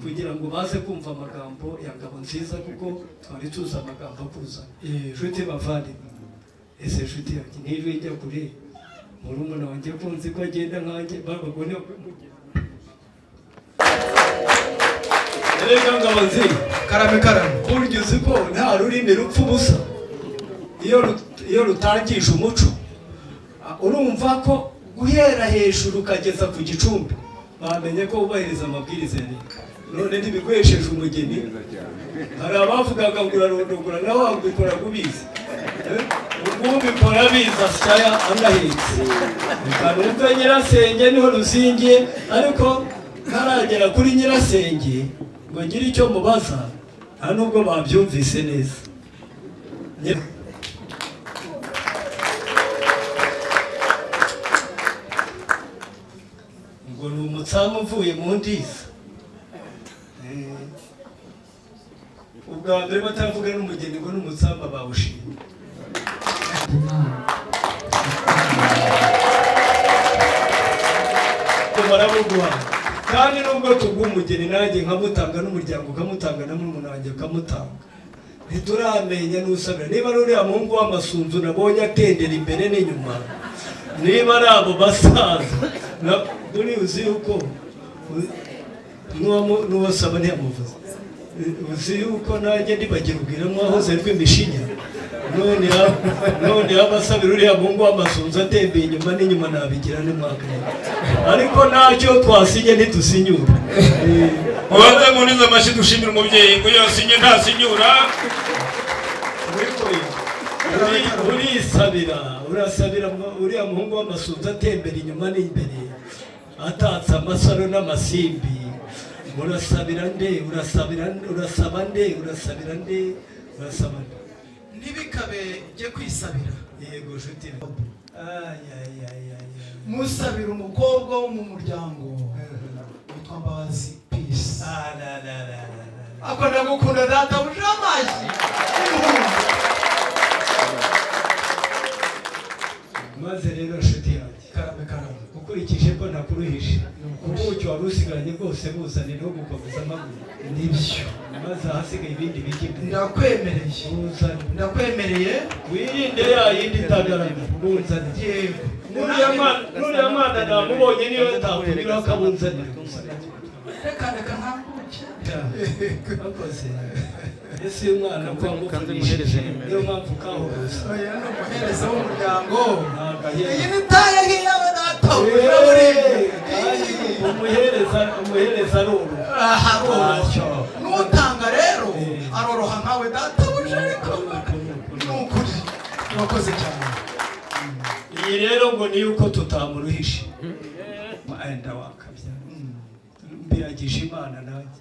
kugira ngo baze kumva amagambo ya Ngabo Nziza, kuko twari tuzi amagambo akuzana. Nshuti bavandimwe, ese nshuti yanjye, ntiriwe ijya kure, murumuna wanjye ko nzi ko agenda nkanjye babagone. Erega Ngabo Nziza. Karame, karame. Burya uzi ko nta rurimi rupfa ubusa iyo rutangije umuco. Urumva ko guhera hejuru ukageza ku gicumbi bamenye ko wubahiriza amabwiriza ya leta, none ntibiguhesheje umugeni. Hari abavugaga ngo urarondogora, nawe wabikora ubizi. Ubwo ubikora abizi asyaya anahetse. Reka numve nyirasenge niho ruzingiye, ariko ntaragera kuri nyirasenge ngo ngire icyo mubaza, nta nubwo babyumvise neza. Ngo ni umutsamu uvuye mu Ndiza. Ubwa mbere bataravuga n'umugeni ngo ni umutsamba bawushimye. Barabuguha, kandi nubwo tuguha umugeni, nanjye nkamutanga, n'umuryango ukamutanga, na murumuna wanjye ukamutanga, ntituramenya n'usabira, niba ari uriya muhungu w'amasunzu nabonye atendera imbere n'inyuma, niba ari abo basaza. Buriya uzi yuko n'uwasaba ntiyamuvuze, uzi yuko nanjye ndibagira ubwira mwahoze rw'imishinya. None abasabira uriya muhungu w'amasunzu atembeye inyuma n'inyuma, nabigira n'umwaka, ariko ntacyo twasinye ntitusinyura. Mubanze munize amashyi dushimira umubyeyi ngo iyo yasinye ntasinyura. Urisabira, urasabira uriya muhungu w'amasunzu atembera inyuma n'imbere atatse amasaro n'amasimbi. Urasabira nde? Urasabira, urasaba nde? Urasabira nde? Urasaba nde? Ntibikabe jye kwisabira. Yego nshuti. Ay, ay, ay, ay, ay. Musabira umukobwa wo mu muryango witwa Mbabazi Peace. Ah, la, la, la, la, la. Ako ndagukunda databuja, amashyi. Maze rero nshuti yanjye, Karame, karame. Ukurikije ko ntakuruhishe, ubuki wari usigaranye bwose buzane no gukomeza amaguru. Nibyo. Maze ahasigaye ibindi bijya imbere. Ndakwemereye. Buzane. Ndakwemereye. Wirinde ya yindi itagaragara, bunzane. Yego. Nuriya mwana namubonye, niyo yatakunyuraho akabunzanira gusa. Reka, reka ntambuke. Akoze ese uyu mwana ko wamuvunishije, niyo mpamvu kahuruza. Oya, ni umuhereza w'umuryango. Ntabwo ahera. Iyi ni taye nk'iyawe databuja buriya. Umuhereza aroroha. Aha aroroha. Ntacyo. N'utanga rero aroroha nkawe databuja, ariko rero ngo ni uko tutamuruhishe. Enda wakabya mbiragije Imana nanjye.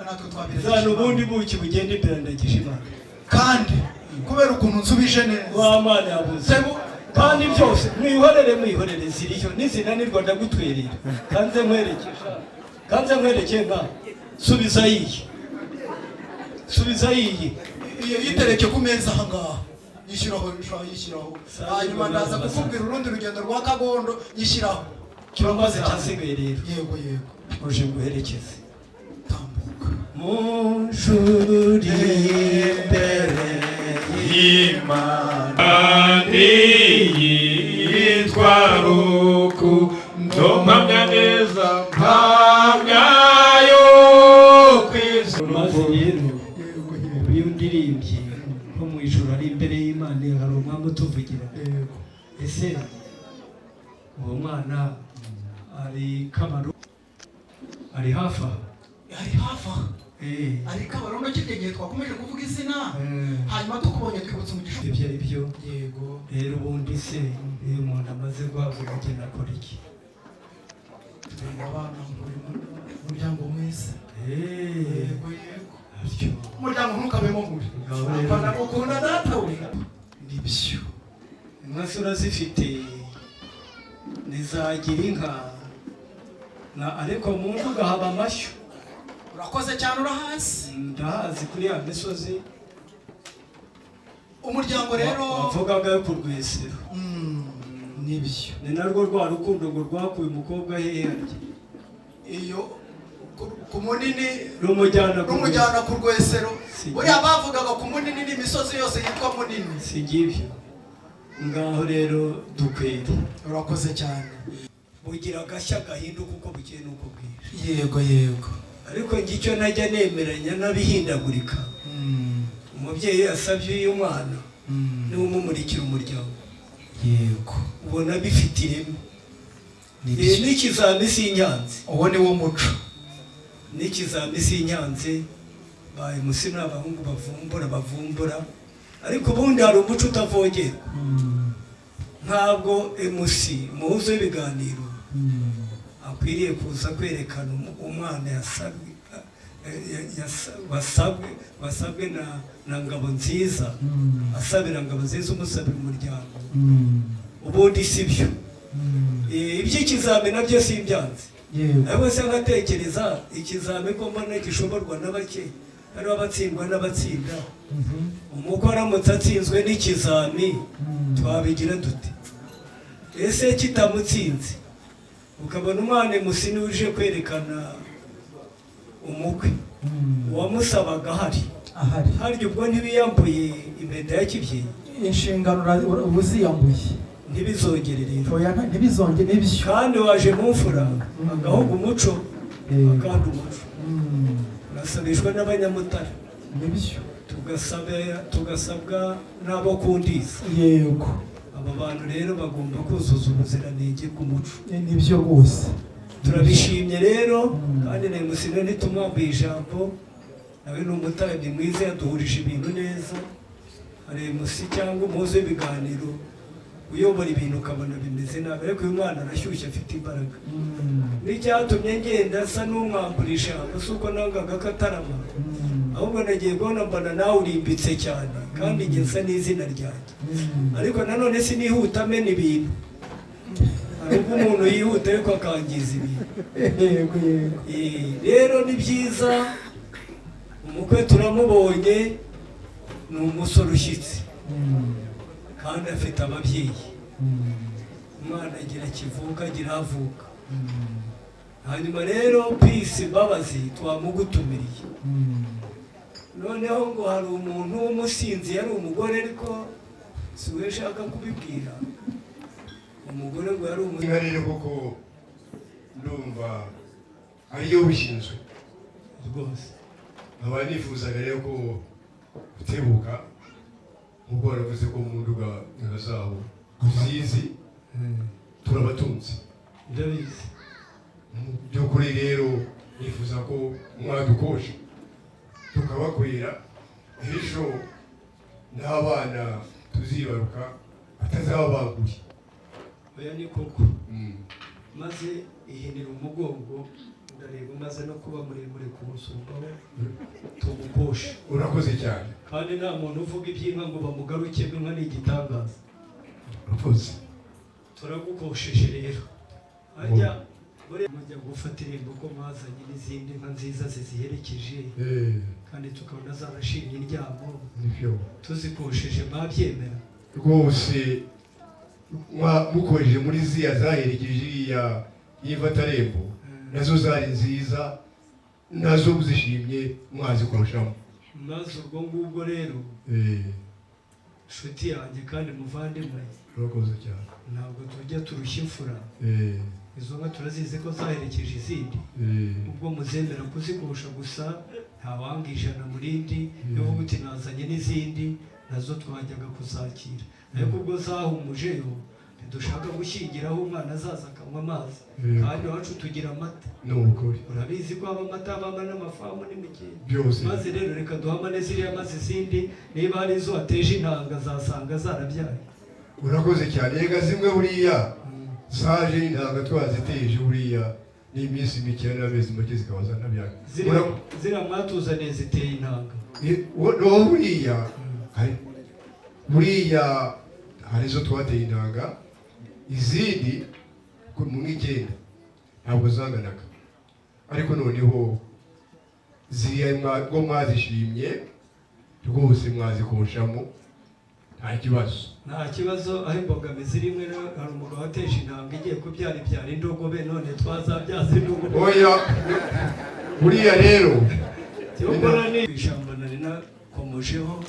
Natwe twabiragije. Zana ubundi buki bugenda imbere, ndagije Imana. Kandi kubera ukuntu nsubije neza, wa Mana yabuze kandi byose mwihorere, mwihorere ziriyo nizinanirwa ndagutwerera. Kanze nkwereke, kanze nkwereke nka subiza yiyi, subiza yiyi. Iyo yitereke ku meza aha ngaha, yishyiraho, yishyiraho, hanyuma ndaza kukubwira urundi rugendo rwa Kagondo. Yishyiraho. Turakoze cyane. Ahasigaye rero, Yego, yego. uje nguherekeze. Tambuka. Mu shuri imbere y'Imana yitwa Rukundo, mpamya neza, mpamya yo kwisi. Maze rero iyo ndirimbye nko mu ijoro, ari imbere y'Imana hari umwami utuvugira. Ese uwo mwana ari Kabaru, ari hafi aha? Ari hafi aha. Ari Kabarondo. Kirya gihe twakomeje kuvuga izina, hanyuma tukubonye twibutse umugisha. Ibyo ari byo. Yego. Rero ubundi se iyo umuntu amaze guhabwa umugeni akora iki? Tureba abana muri muryango mwiza. Yego, yego. Atyo. Umuryango ntukabemo mubi. Ngaho rero. Apana gukunda data we, nibyo. Inka se urazifite? Ntizagira inka na ariko mu Nduga haba amashyo. Urakoze cyane, urahazi. Ndahazi kuri ya misozi. Umuryango rero Wavugaga yo ku Rwesero. Nibyo. Ni narwo rwa rukundo ngo rwakuye umukobwa hehe harya? Iyo ku Munini. Rumujyana ku Rumujyana ku Rwesero. Buriya bavugaga ku Munini n'imisozi yose yitwa Munini. Si ngibyo? Ngaho rero dukwere. Urakoze cyane. Bugira agashya gahinduka uko bukeye n'uko bwije. Yego, yego. Ariko njye icyo najya nemeranya n'abihindagurika, umubyeyi iyo yasabye uyu mwana, niwe umumurikira umuryango. Ubona bifite ireme. N'ikizami sinyanze. Uwo ni wo muco. N'ikizami sinyanze. Baye musi ni abahungu bavumbura, bavumbura, ariko ubundi hari umuco utavogerwa. Ntabwo MC, umuhuza w'ibiganiro, akwiriye kuza kwerekana umwana yasabwe, wasabwe na Ngabo Nziza, asabira Ngabo Nziza, umusabira umuryango. Ubundi si byo. Iby'ikizami nabyo si ibyanze. Ariko se nkatekereza ikizami ko mbona gishoborwa na bake, hariho abatsindwa n'abatsinda. Umukwe aramutse atsinzwe n'ikizami twabigira dute? Ese kitamutsinze, ukabona umwana musini uje kwerekana umukwe, uwamusabaga ahari? Ahari. Harya ubwo ntibiyambuye impeta ya kibyeyi? Inshingano uba uziyambuye. Ntibizongere rero. Oya, ntibizongere, nibyo. Kandi waje mu mfura agahuga umuco, akandi umuco urasabishwa n'abanyamutara. Nibyo. Tugasabwa n'abo kundiza. Aba bantu rero bagomba kuzuza ubuziranenge bw'umuco. Nibyo rwose. Turabishimye rero. Kandi na Musine ntitumwambuye ijambo, nawe ni umutarabyi mwiza, yaduhurije ibintu neza. Hari MC cyangwa umuhuza w'ibiganiro uyobora ibintu ukabona bimeze nabi, ariko uyu mwana arashyushye, afite imbaraga. N'icyatumye ngenda asa n'umwambura ijambo si uko nangaga ko atarama, ahubwo nagiye kubona mbona nawe urimbitse cyane, kandi njye nsa n'izina ryanjye. Ariko nanone sinihuta amena ibintu. Hari ubwo umuntu yihuta ariko akangiza ibintu. Yego, yego. Rero ni byiza, umukwe turamubonye, ni umusore ushyitse kandi afite ababyeyi. Umwana agira kivuka, agira avuka. Hanyuma rero Peace Mbabazi twamugutumiriye. Noneho ngo hari umuntu w'umusinzi, yari umugore, ariko si we nshaka kubibwira. Umugore ngo yari umusinzi. Inka rero koko ndumva ariyo bishinzwe. Rwose. Nkaba nifuzaga rero ko gutebuka, nk'uko waravuze ko mu Nduga inka zabo tuzizi, turabatunze. Ndabizi. Mu by'ukuri rero nifuza ko mwadukosha tukabakorera, ejo n'abana tuzibaruka batazaba baguye. Oya, ni koko. Maze ihinira umugongo, ndareba umaze no kuba muremure kuwusumbaho, tugukoshe. Urakoze cyane. Kandi nta muntu uvuga iby'inka ngo bamugarukemo, inka ni igitangaza. Urakoze. Turagukosheje rero. Harya buriya mujya gufata irembo ko mwazanye n'izindi nka nziza ziziherekeje, kandi tukabona zarashimye indyamo, Nibyo. tuzikosheje mwabyemera? Rwose mukoresheje muri ziriya zaherekeje iriya y'ifatarembo, nazo zari nziza, nazo muzishimye mwazikoshamo. Maze ubwo ngubwo rero, nshuti yanjye kandi muvandimwe, Urakoze cyane. ntabwo tujya turushya imfura. Izo nka turazizi ko zaherekeje izindi. Ubwo muzemera kuzikosha gusa, ntawanga ijana mu rindi. Iyo uvuga uti nazanye n'izindi, nazo twajyaga kuzakira, ariko ubwo zahumujeyo, ntidushaka gushyingiraho umwana azaza akanywa amazi. Kandi iwacu tugira amata. Ni ukuri. Urabizi ko haba amata, habamo n'amafamu n'imigende. Byose. Maze rero reka duhamane ziriya, maze izindi niba hari izo wateje intanga zasanga zarabyaye. Urakoze cyane. Reka zimwe buriya zaje intanga twaziteje, buriya ni iminsi mike n'amezi make zikaba zanabyaye. Ziriya mwatuzaniye ziteye intanga? No, buriya buriya hari izo twateye intanga, izindi mu nk'icyenda ntabwo zanganaga, ariko noneho ziriya bwo mwazishimye rwose mwazikoshamo, nta kibazo. Nta kibazo. Aho imbogamizi rimwe rero, hari umugabo wateje intanga igiye kubyara, ibyara indogobe, none twazabyaza indogobe. Oya, buriya rero Cyokora ni ijambo nari nakomojeho,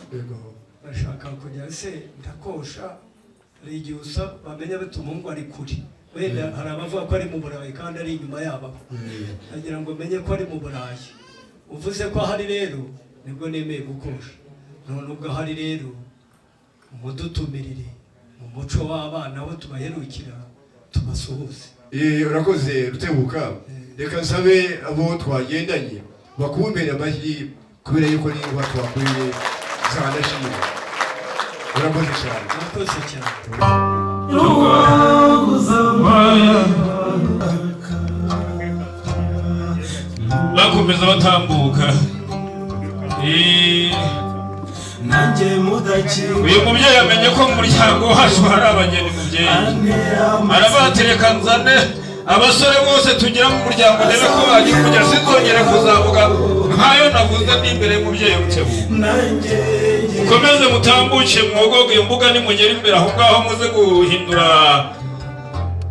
bashaka kujya se ndakosha. Hari igihe usa bamenya bati umuhungu ari kure, wenda hari abavuga ko ari mu Burayi kandi ari inyuma yabo, agira ngo menye ko ari mu Burayi. Uvuze ko ahari rero nibwo nemeye gukosha. None ubwo ahari rero, umudutumirire mu muco w'abana aho tubaherukira, tubasuhuze. Urakoze Rutebuka. Reka nsabe abo twagendanye bakumpera amashyi kubera yuko n'ingwa twakuye zanashimwe. Urakoze cyane. Urakoze cyane. Bakomeza batambuka. Nanjye mudakira. Uyu mubyeyi amenye ko mu muryango wacu hari abageni. Mubyeyi arabatereka, nzane abasore bose tugira mu muryango, ndebe ko bagira umugisha, sinzongere kuzavuga nkayo navuze n'imbere y'umubyeyi Rutebuka. Nanjye Mukomeze mutambuke mwogoge iyo mbuga. Nimugera imbere aho ngaho, muze guhindura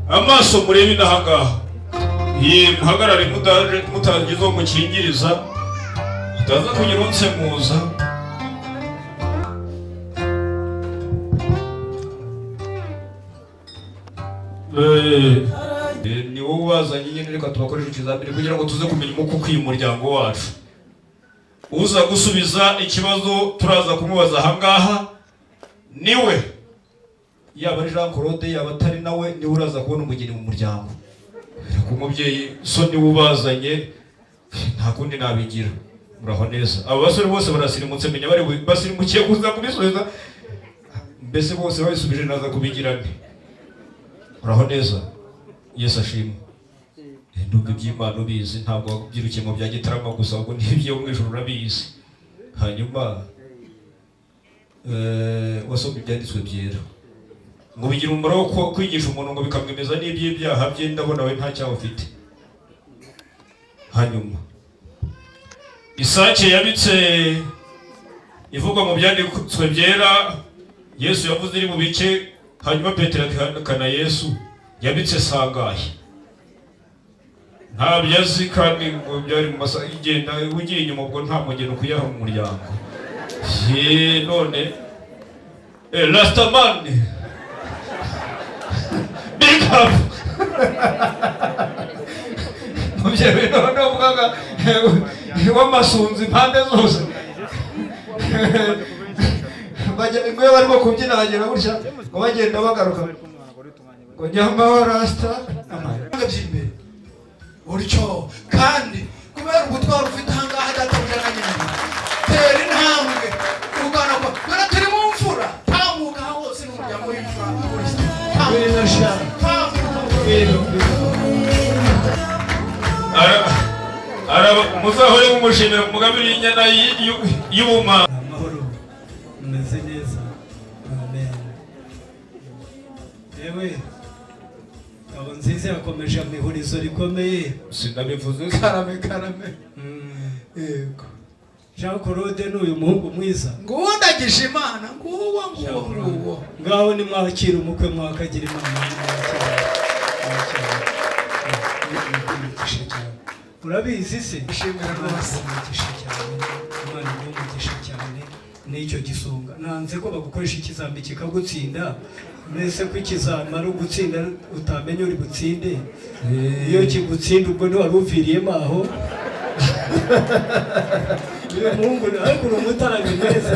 amaso murebe inaha ngaha. Ye muhagarare mutagize uwo mukingiriza, mutaza kugira unsemuza. Ni wowe ubazanye nyine, reka tubakoreshe ikizamini kugira ngo tuze kumenya umwuka ukwiye umuryango wacu. Uza gusubiza ikibazo turaza kumubaza ahangaha niwe, yaba ari Jean Claude, yaba atari nawe, niwe uraza kubona umugeni mu muryango. Kubera ko umubyeyi so niwe ubazanye, nta kundi nabigira. Muraho neza. Aba basore bose barasirimutse, menya bari basirimukiye kuza kubisubiza. Mbese bose babisubije, naza kubigira nte? Muraho neza, Yesu ashimwe. Ndumva iby'Imana ubizi, ntabwo wabyirukiye mu bya Gitarama gusa, ahubwo n'ibyo mu ijuru urabizi. Hanyuma wasomye ibyanditswe byera ngo bigira umumaro wo kwigisha umuntu, ngo bikamwemeza n'iby'ibyaha bye. Ndabona we nta cyaha ufite. Hanyuma isake yabitse ivugwa mu byanditswe byera, Yesu yavuze iri mu bice, hanyuma Petero akihakana Yesu, yabitse sangahe? Ntabyo azi, kandi ngo byari mu masaha igenda ugiye inyuma, ubwo nta mugeni ukuyaha mu muryango. Ye, none Rastaman, big up. Mubyeyi, none uvugaga w'amasunzu impande zose, bajya ngo iyo barimo kubyina bagera gutya, ngo bagenda bagaruka ngo nyamara rasta. By'imbere utyo, kandi kubera ubutwari ufite ahangaha, databuja na nyina, tera intambwe ugana kwa dore turi mu mfura, tambuka aho hose n'umuryango w'imfura. Tambuka. Muzahore mumushimira mugabire inyana y'ubuma. Amahoro, mumeze neza? Amen. Yewe, Ngabo Nziza yakomeje amihurizo rikomeye. Sinabivuze. Karame, karame. Yego. Jean Claude ni uyu muhungu mwiza. Nguwo ndagije Imana, nguwo, nguwo, nguwo. Ngaho nimwakira umukwe, mwakagira Imana, nimwakira, mwakira. Umugisha cyane, urabizi se? Gushimira rwose. Umugisha cyane, Imana iguhe umugisha cyane. N'icyo gisonga, nanze ko bagukoresha ikizami kikagutsinda. Mbese ko ikizami ari ugutsinda, utamenya uri butsinde? Iyo kigutsinda, ubwo ntiwari uviriyemo aho. Uyu muhungu, ariko uri umutaramyi mwiza,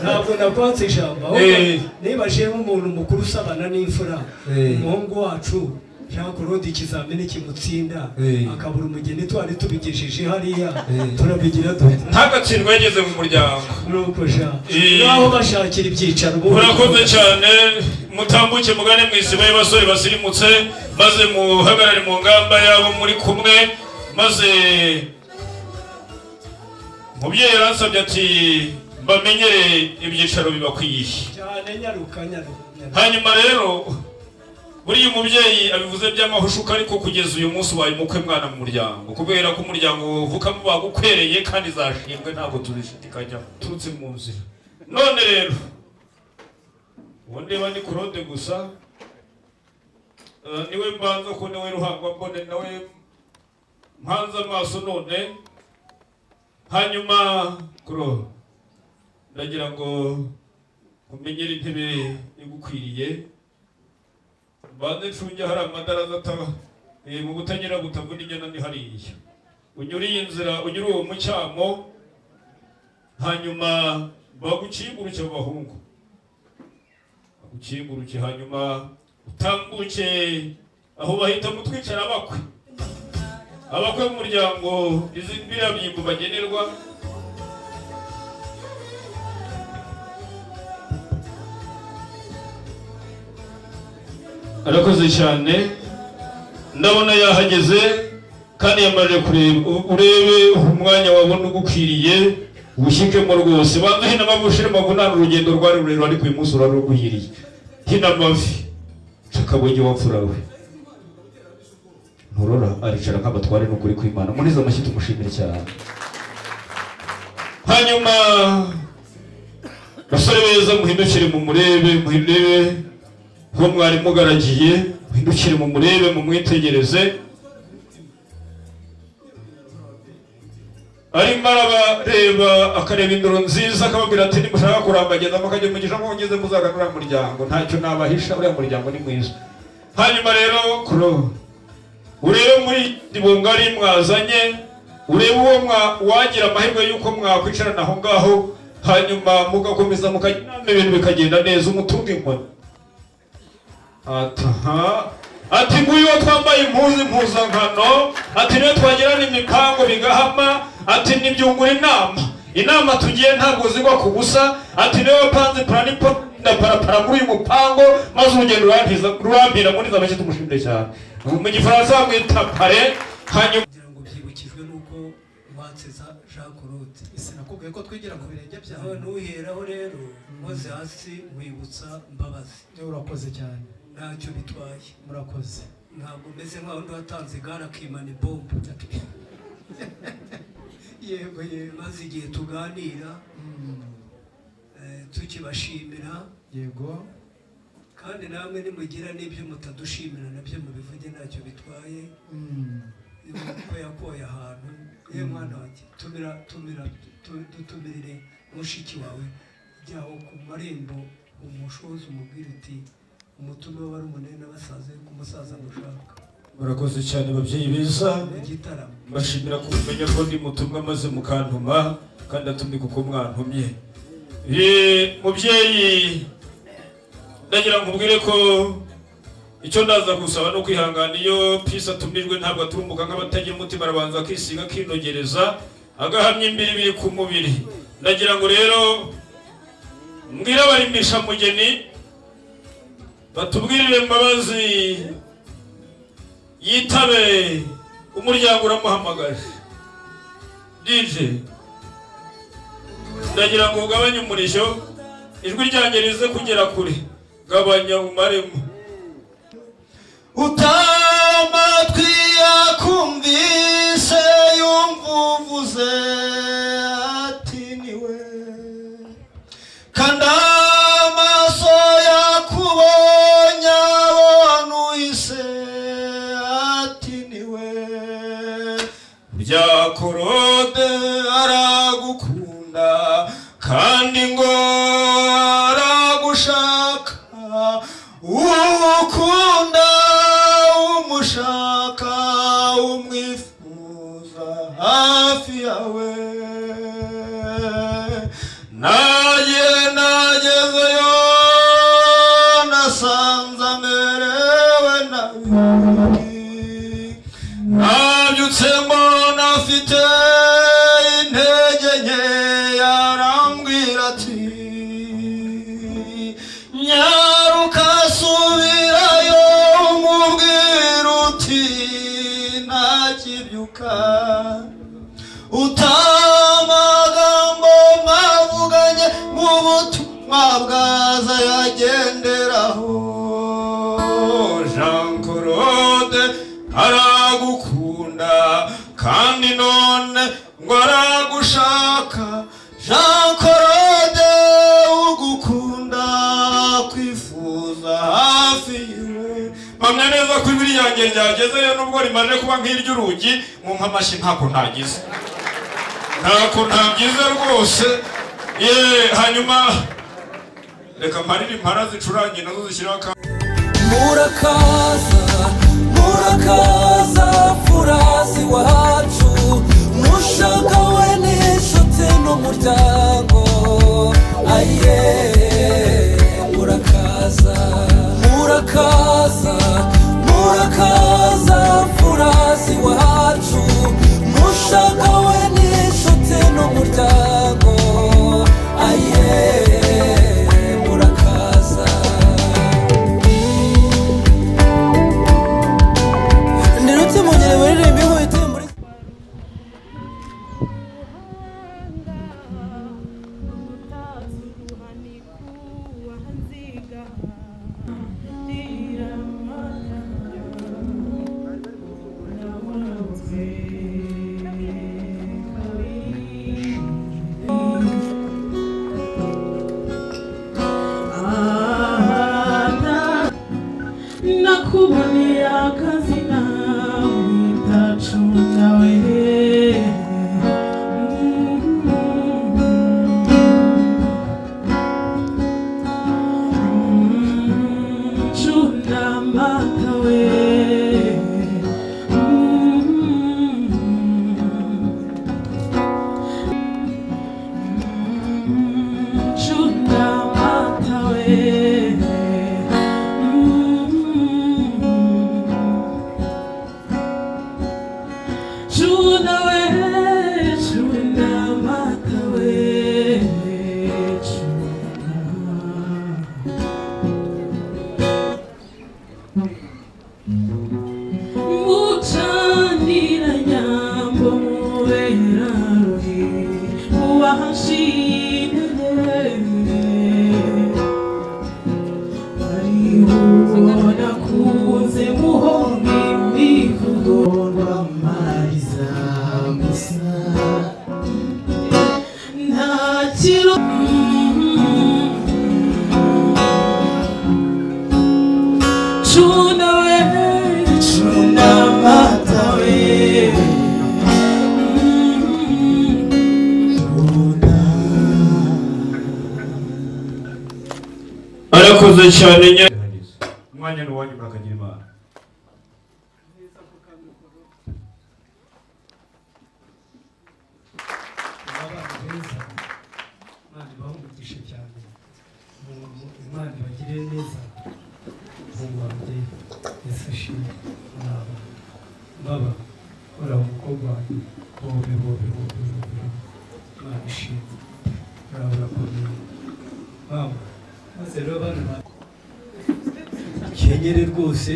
ntabwo nakwatse ijambo, ahubwo nibajije nk'umuntu mukuru usabana n'imfura, umuhungu wacu Jean Claude, ikizamini kimutsinda akabura umugeni, twari tubigejeje hariya, turabigira dute? Ntagatsindwa yageze mu muryango. Nuko Jean, naho bashakira ibyicaro ubundi. Murakoze cyane. Mutambuke mugane mu isibo y'abasore basirimutse, maze muhagarare mu ngamba yabo muri kumwe. Maze mubyeyi yaransabye ati mbamenyere ibyicaro bibakwiye. Cyane, nyaruka, nyaruka, nyaruka. Hanyuma rero buriya umubyeyi abivuze by'amahushuka, ariko kugeza uyu munsi ubaye umukwe mwana mu muryango, kubera ko umuryango uvukamo bagukwereye kandi zashimwe, ntabwo tubishidikanyaho, turutse mu nzira. None rero uwo ndeba ni Claude gusa. Niwe mbanza ko niwe ruhangwa mbone, nawe mpanze amaso. None hanyuma Claude, ndagira ngo umenyere intebe igukwiriye, mbanze ncunge hari amadaraza ataba mu butanyera butavuna inyana. Ni hariya unyura iyi nzira, unyura uwo mucyamo, hanyuma bagukinguruke abo bahungu, bagukinguruke, hanyuma utambuke aho bahita mutwicara abakwe, abakwe b'umuryango, izi biriya byimbo bagenerwa. Arakoze cyane, ndabona yahageze kandi yamaze kureba. Urebe umwanya wabona ugukwiriye ushyikemo rwose. Banza hino amavi, ushire amavunane. Urugendo rwari rurerure, ariko uyu munsi urarugwiriye. Hino amavi, cakabonye wapfura we nturora, aricara nk'abatware n'ukuri kw'Imana. Muri izo mashyi tumushimire cyane. Hanyuma basore beza, muhindukire mumurebe, muhindure uwo mwari mugaragiye, muhindukire mumurebe, mumwitegereze. Arimo arabareba, akareba indoro nziza, akababwira ati nimushaka kurambagiza mukajya umugisha mwongeze, muzagana uriya muryango, ntacyo nabahisha, uriya muryango ni mwiza. Hanyuma rero kuro urebe muri bungari mwazanye, urebe uwo wagira amahirwe y'uko mwakwicarana aho ngaho, hanyuma mugakomeza mukajya inama, ibintu bikagenda neza. Umutunga inkoni ataha ati nguyu uwo twambaye impuzu impuzankano, ati niyo twagirana imipango bigahama, ati nibyungura inama, inama tugiye ntabwo zigwa ku busa, ati niwe wapanze plan ndaparapara muri uyu mupango, maze urugendo rurampira. Muri za make tumushimire cyane, mu Gifaransa bamwita parrain. Hanyuma Kugira ngo byibukijwe n'uko watseza Jean Claude. Ese nakubwiye ko twigira ku birenge byawe? None uheraho rero nkoze hasi wibutsa Mbabazi. Urakoze cyane. Ntacyo bitwaye. Murakoze. Ntabwo meze nk'aho undi watanze igare akimana ibombe. Yego, yego. Maze igihe tuganira, tukibashimira. Kandi namwe nimugira n'ibyo mutadushimira, nabyo mubivuge, ntacyo bitwaye. Ko yakoye ahantu ye, mwana wanjye, tumira, tumira, dutumirire mushiki wawe. Jyaho ku marembo umushoze, umubwire uti umutume w'abarumuna n'abasaza ku musaza mushaka. Murakoze cyane babyeyi beza. Mu gitaramo. Mbashimira kumenya ko ndi mutumwa, maze mukantuma, kandi atumye kuko mwantumye. Mubyeyi, ndagira ngo nkubwire ko icyo ndaza gusaba ni ukwihangana. Iyo Pisi atumijwe ntabwo aturumbuka nk'abatagira umutima, arabanza akisiga, akinogereza, agahamya imbiri ku mubiri. Ndagira ngo rero mbwire abarimbisha mugeni batubwirire Mbabazi yitabe umuryango uramuhamagaje. DJ, ndagira ngo ugabanye umurishyo, ijwi ryanjye rize kugera kure. Gabanya umaremo. Utamatwi yakumvise yumva uvuze ati niwe, kandi amaso yakubonye abona uhise ati niwe. Burya Claude aragukunda kandi ngo aragushaka, ukunda umushaka umwifuza hafi yawe. Naye nagezeyo nasanze amerewe nabi, nabyutse mbona afite intege nkeya, arambwira ati nyaruka subirayo umubwira uti ntakibyuka. Utamagambo mwavuganye mu butumwa bwaza yagenderaho. Jean Claude aragukunda kandi none ngo aragushaka. Jean Claude ugukunda kwifuza hafi yiwe. Mpamya neza ko ijwi ryanjye ryagezeyo nubwo rimaze kuba nk'iry'urugi. Mumpa amashyi, ntako ntagize, ntako ntagize rwose. Ye, hanyuma reka mparire impara zicurange nazo zishyiraho aka. Murakaza, murakaza, furazi wacu, mushagawe n'inshuti n'umuryango, aye murakaza, murakaza, murakaza, furazi wacu, mushagawe n'inshuti n'umuryango, aye murakaza. Ndirutse mugere muririmba inkubito muri Nakuboneye akazina witacunda we. Cunda mata we. Cunda mata we. Chuna we, chuna mata we, chuna. Mucanira nyambo mubera ruhi, uwahashimye. Ariho nakunze muhonga imivugo rwamariza gusa nta kiro. Cuna we, cuna mata we. Cuna. Arakoze cyane nya umwanya ni uwanyu, murakagira Imana. Abana beza, Imana ibahe umugisha cyane. Imana ibagirire neza. Umuhungu wanjye Yesu ashimwe, muraba baba uriya mukobwa wanjye, bobe bobe bobe bobe, Imana ishimwe, muraba urakomeye mama. Maze rero bana ba mukenyere rwose,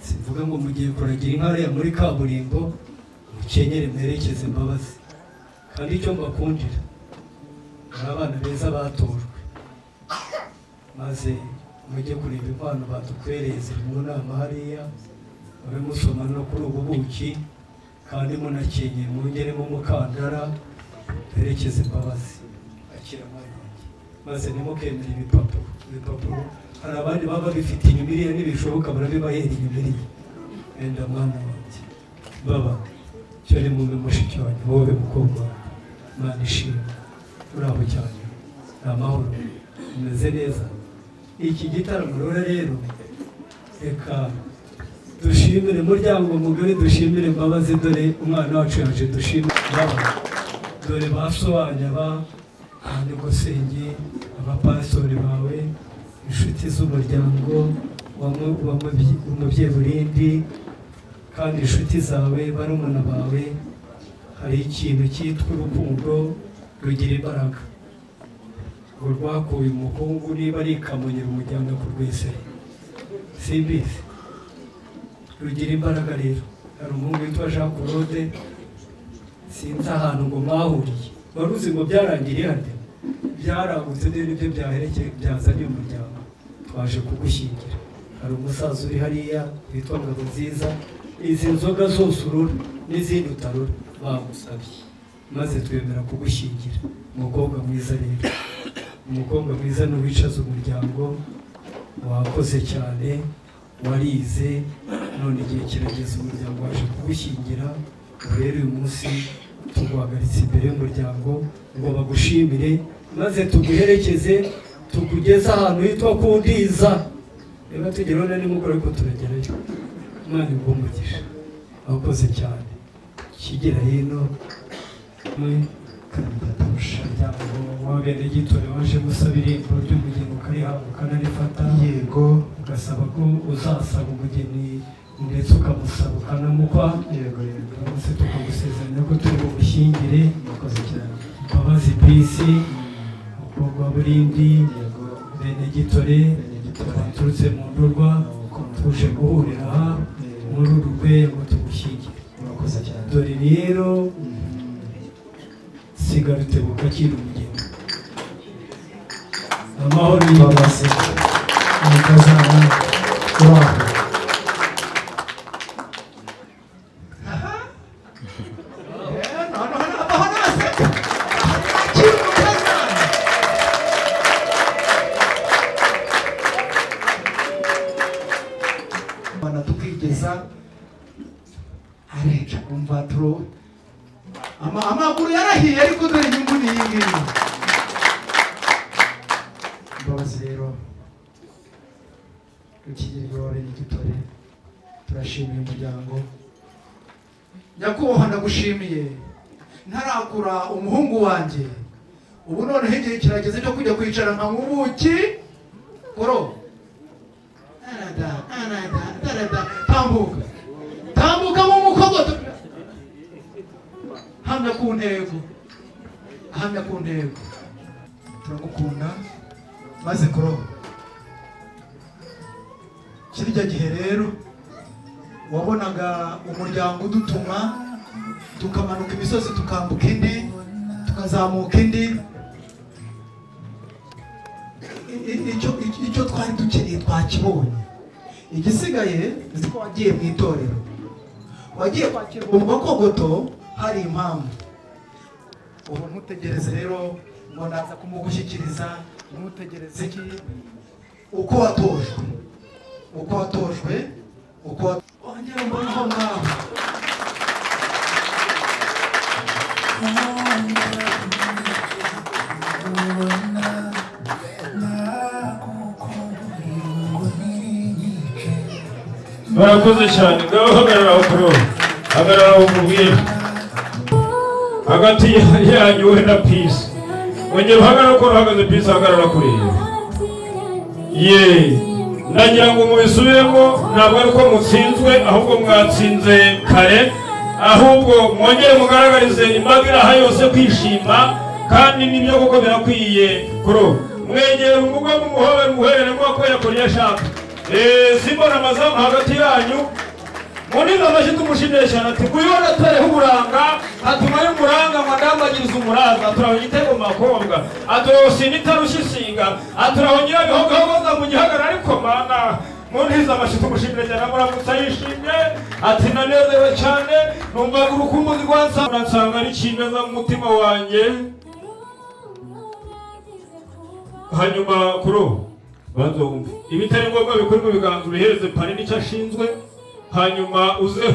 simvuga ngo mugiye kuragira inka hariya muri kaburimbo, mukenyere mwerekeze Imbabazi. Kandi icyo mbakundira, muri abana beza batojwe. Maze mujye kureba impano badukwereye ziri mu nama hariya, mube musoma no kuri ubu buki, kandi munakenyeye mwongeremo umukandara, duherekeze Imbabazi. Akira mwana wanjye, maze ntimukemere ibipapuro. Ibipapuro hari abandi baba babifite inyuma iriya, ntibishoboka, barabibahera inyuma iriya. Wenda mwana wanjye, baba cyo ni mube mushiki wanjye, wowe mukobwa wanjye, Imana ishimwe. Uraho cyane, ni amahoro, umeze neza. Iki gitaramo rero, reka dushimire umuryango mugari, dushimire Imbabazi, dore umwana wacu yaje, dushimire baba, dore ba so wanyu, aba nyogosenge, abapasitori bawe, inshuti z'umuryango wa umubyeyi Burindi, kandi inshuti zawe, barumuna bawe. Hari ikintu cyitwa urukundo rugira imbaraga, ngo rwakuye umuhungu niba ari i Kamonyi rumujyana ku Rwesero, simbizi. Rugira imbaraga rero. Hari umuhungu witwa Jean Claude, sinzi ahantu ngo mwahuriye, wari uzi ngo byarangiriye harya, byaragutse, niyo nibyo byaherekeye byazanye umuryango, twaje kugushyingira. Hari umusaza uri hariya witwa Ngabo Nziza, izi nzoga zose urura n'izindi utarura bagusabye, maze twemera kugushyingira. Umukobwa mwiza rero, umukobwa mwiza ni uwicaza umuryango. Wakoze cyane, warize, none igihe kirageze, umuryango waje kugushyingira. Ubu rero uyu munsi tuguhagaritse imbere y'umuryango ngo bagushimire, maze tuguherekeze, tukugeze ahantu hitwa ku Ndiza. Reka tugeraho na nimugoroba, ariko turagerayo. Imana iguhe umugisha, wakoze cyane. Kigira hino muri umuryango w'abenegitori waje gusaba irembo ry'umugeni, ukarihabwa, ukanarifata. Yego. Ugasaba ko uzasaba umugeni, ndetse ukamusaba ukanamukwa. Yego yego. Uramutse tukagusezeranya ko turi bugushyingire. Murakoze cyane. Imbabazi Peace, umukobwa wa Burindi, Yego. bene Gitore, twaturutse mu Ndorwa, tuje guhurira aha muri uru rwego tugushyingire. Murakoze cyane. Dore rero sigara utebuka, akira umugeni, amahoro y'Imana. Imbabazi umukazana, uraho. Noneho naseka akira umukazana. Bana tukigeza areca umva turo amaguru yarahiye, ariko dore inyungu ni iyi ngiyi. Imbabazi rero, rukigirwa wa bene Gitore, turashimiye umuryango. Nyakubahwa, ndagushimiye. Ntarakura umuhungu wanjye, ubu noneho igihe kirageze cyo kujya kwicara nka ubuki koro arada arada arada. Tambuka, tambuka mu mukogoto, hamya ku ntego, hamya ku ntego. Turagukunda. Maze kuro kirya gihe rero wabonaga umuryango udutuma tukamanuka imisozi, tukambuka indi, tukazamuka indi. Icyo twari dukeneye twakibonye. Igisigaye, uzi ko wagiye mu itorero, wagiye kwakirwa mu makogoto, hari impamvu. Ubu ntutegereze rero ngo naza kumugushyikiriza, ntutegereze iki, uko watojwe, uko watojwe, uko wongera mbona aho ngaho. Barakoze cyane. Ngaho hagarara aho kuri wowe, hagarara aho nkubwire, hagati yanyu wowe na Peace. Ongera uhagarara uko uhagaze. Peace, hagarara kuriya. Ye, ndagira ngo mubisubiremo. Ntabwo ari uko mutsinzwe, ahubwo mwatsinze kare. Ahubwo mwongere mugaragarize imbaga iri aha yose kwishima, kandi nibyo koko birakwiye. Kuro mwegera umugwe, mumuhobere, muherere, mwako yakora iyo ashaka. Simbona amazamu hagati yanyu. Muniza amashyi tumushimire cyane. Ati nguyu natareho uburanga, atuma y'umuranga ngo andambagirize umuraza, aturaho igitego mu bakobwa, aturaho itarushya isinga, aturaho nyirabihogahogoza mu gihagararo. Ariko mana, muntiza amashyi tumushimire cyane. Amuramutsa yishimye, ati nanezerewe cyane, numvaga urukumbuzi rwansanga nsanga ari kimeza mu mutima wanjye. Hanyuma kuri ubu banza wumve ibitari ngombwa bikore mu biganza, ubihereze pari nicyo ashinzwe. Hanyuma uze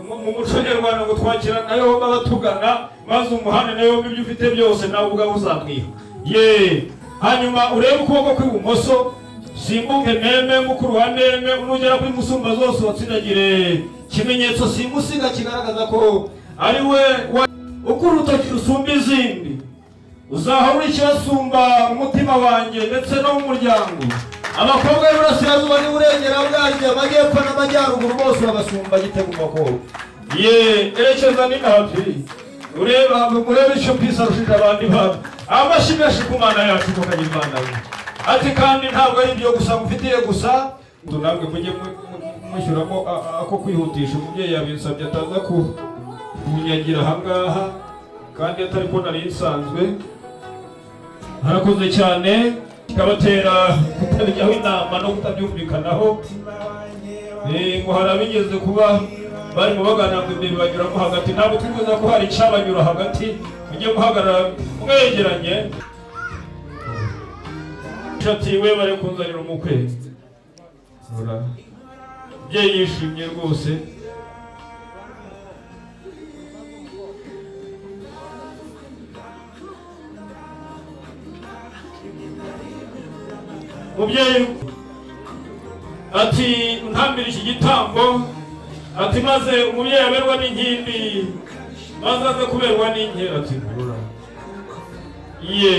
mu muco nyarwanda ngo twakira na yombi abatugana, maze umuhane na yombi ibyo ufite byose, nawe ubwawe uzamwiha ye. Hanyuma urebe ukuboko kw'ibumoso, simbuke meme mukuru wa meme, nugera kuri musumba zose watsindagire kimenyetso simusiga kigaragaza ko ari we uko urutoki rusumba izindi. Uzahora uri ikibasumba mu mutima wanjye ndetse no mu muryango. Abakobwa b'iburasirazuba n'iburengera bwaryo, amajyepfo n'amajyaruguru, bose babasumba gitego bakobwa ye. Erekeza n'inapi ureba, murebe icyo Pisi arushije abandi bantu. Amashyi menshi ku Mana yacu, kuko Imana ye. Ati kandi ntabwo ari ibyo gusa mufitiye gusa, namwe mujye mushyiramo ako kwihutisha. Umubyeyi yabinsabye ataza kunyagira ahangaha kandi atari ko nari nsanzwe. Harakoze cyane, kikabatera kutabijyaho inama no kutabyumvikanaho. Ngo hari abigeze kuba barimo baganira ngo imbere banyuramo hagati. Ntabwo twifuza ko hari icyabanyura hagati. Mujye muhagarara mwegeranye. Ati we bari kunzanira umukwe, umubyeyi yishimye rwose. Mubyeyi ati ntambire iki gitambo, ati maze umubyeyi aberwa n'inkindi, maze aze kuberwa n'inkera. Ati nkurura ye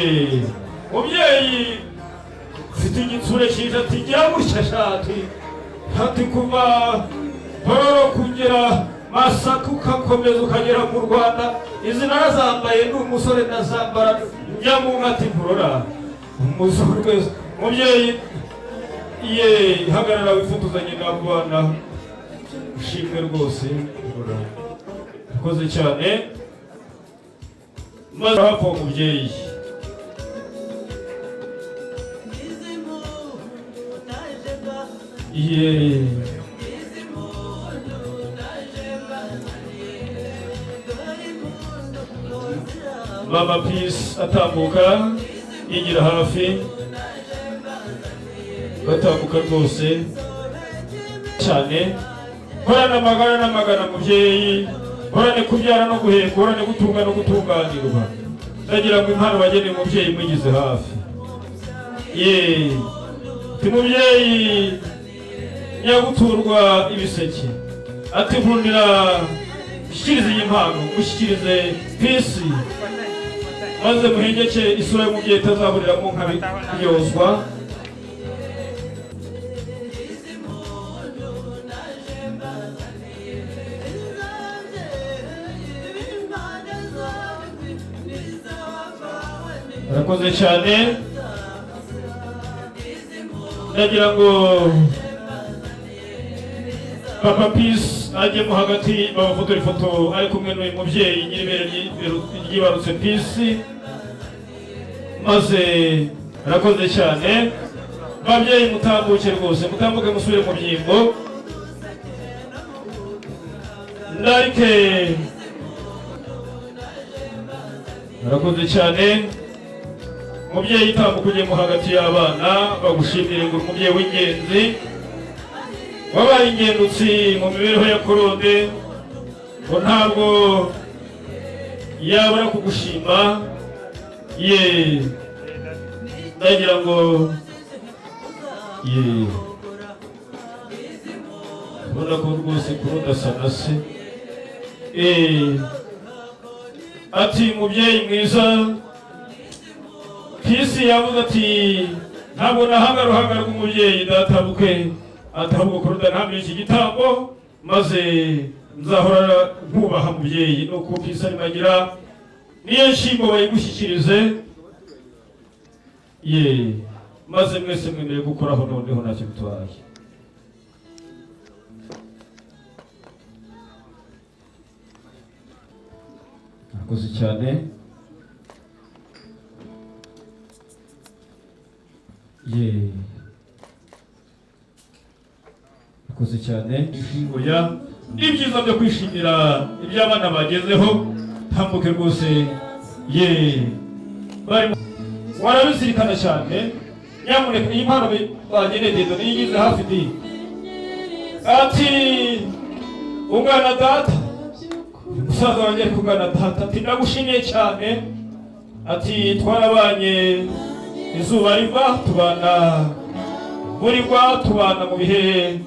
mubyeyi ufite igitsure cyiza, ati gira gutya shati, ati kuva Tororo kugera Masaka ugakomeza ukagera mu Rwanda, izi narazambaye ndi umusore ndazambara njya mu nka. Ati nkurura umusore wese. Mubyeyi ye hagarara wifotozanye n'abo bana, ushimwe rwose, urakoze cyane. Maze hafi uwo mubyeyi ye Mama Peace atambuka yigira hafi, batambuka rwose cyane. Horana amagana n'amagana mubyeyi, horane kubyara no guheka, horane gutunga no gutunganirwa. Ndagira ngo impano bageneye umubyeyi mugize hafi ye. Ati mubyeyi nyaguturwa ibiseke, ati nkundira ushyikirize iyi mpano, mushyikirize Peace, maze muhengeke isura y'umubyeyi itazaburiramo nkabiryozwa. Arakoze cyane. Ndagira ngo Papa Peace ajyemo hagati babafotora ifoto ari kumwe n'uyu mubyeyi nyir'ibere ryibarutse Peace, maze arakoze cyane. Babyeyi mutambuke rwose, mutambuke musubire mu byimbo. Ndarike arakoze cyane. Mubyeyi tambuka ujyemo hagati y'abana bagushimire ngo umubyeyi w'ingenzi wabaye ingendutsi mu mibereho ya Claude, ngo ntabwo yabura kugushima ye. Ndagira ngo ye ubona ko rwose Claude asa na se. Ati mubyeyi mwiza, Peace yavuze ati ntabwo nahanga ruhanga rw'umubyeyi databukwe, ati ahubwo Claude ntambire iki gitambo maze nzahora nkubaha mubyeyi. Nuko Peace arimo agira niyo nshimbo bayigushyikirize ye, maze mwese mwemereye gukoraho noneho ntacyo bitwaye. Murakoze cyane. Ye, murakoze cyane. Oya, ni byiza byo kwishimira ibyo abana bagezeho. Tambuke rwose. Ye, bari warabizirikana cyane. Nyamuneka iyi mpano bageneye Dieudonné yigize hafi di ati ungana data, umusaza wanjye ari kugana data, ati ndagushimiye cyane, ati twarabanye izuba riva, tubana burirwa, tubana mu bihe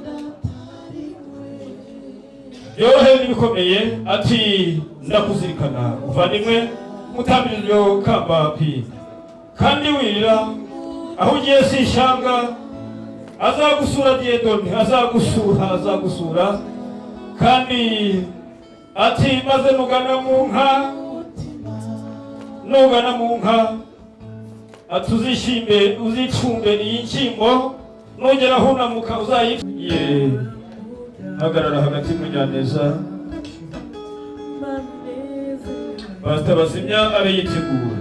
byorohewe n'ibikomeye, ati ndakuzirikana muvandimwe, mutambira iryo kamba pi kandi wirira aho ugiye si ishyanga, azagusura Dieudonné, azagusura, azagusura. Kandi ati maze nugana mu nka, nugana mu nka, ati uzishimbe, uzicumbe iyi nshyimbo, nugera hunamuka uzayi. Ye, hagarara hagati Munyaneza, Pastor Bazimya abe yitegura.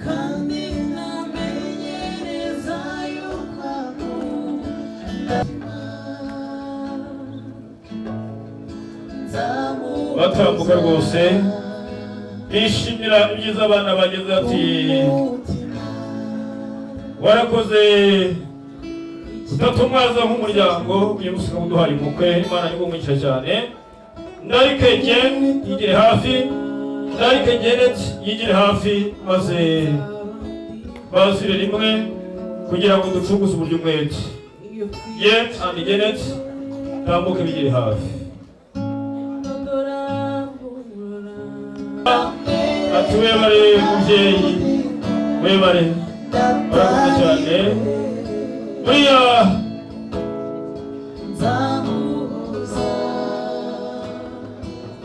Kandi namenyereza yuko Batambuka rwose bishimira ibyiza abana bageze, ati warakoze utatumwaza nk'umuryango, uyu munsi ukaba uduhaye umukwe, Imana iguha cyane. Ndarike Jane yigire hafi, Ndarike Janet yigire hafi, maze bazire rimwe kugira ngo ducunguze uburyo umwete. Jet and Janet, tambuke bigire hafi. Ati webare mubyeyi, webare, warakoze cyane. Buriya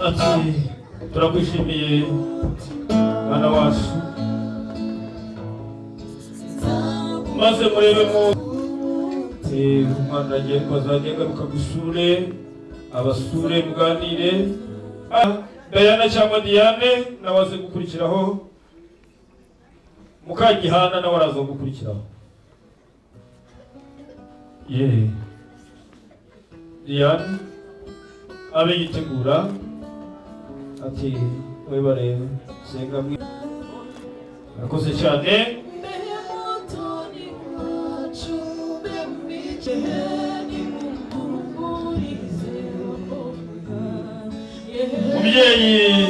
ati turakwishimiye mwana wacu, maze murebe mu umwana agiye azajya agaruka gusure, abasure muganire. Diana cyangwa Diane nawe aze gukurikiraho, Mukagihana nawe araza gukurikiraho. Ye, Diane abe yitegura, ati webare senga mwe, arakoze cyane. Umubyeyi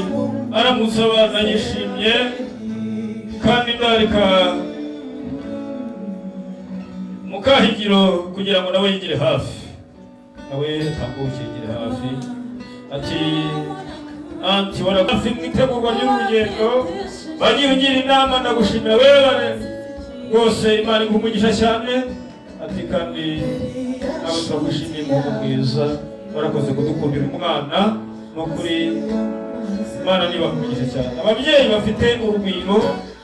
aramutse abana yishimye, kandi ndarika Mukahigiro kugira ngo nawe yigire hafi, nawe tambuke yigire hafi. Ati anti warafi mu itegurwa ry'urugendo, bagiye ugira inama, ndagushimira webare rwose, Imana iguha umugisha cyane. Ati kandi nawe turagushimiye umuhungu mwiza, warakoze kudukundira umwana, nukuri Imana niba umugisha cyane. Ababyeyi bafite urugwiro,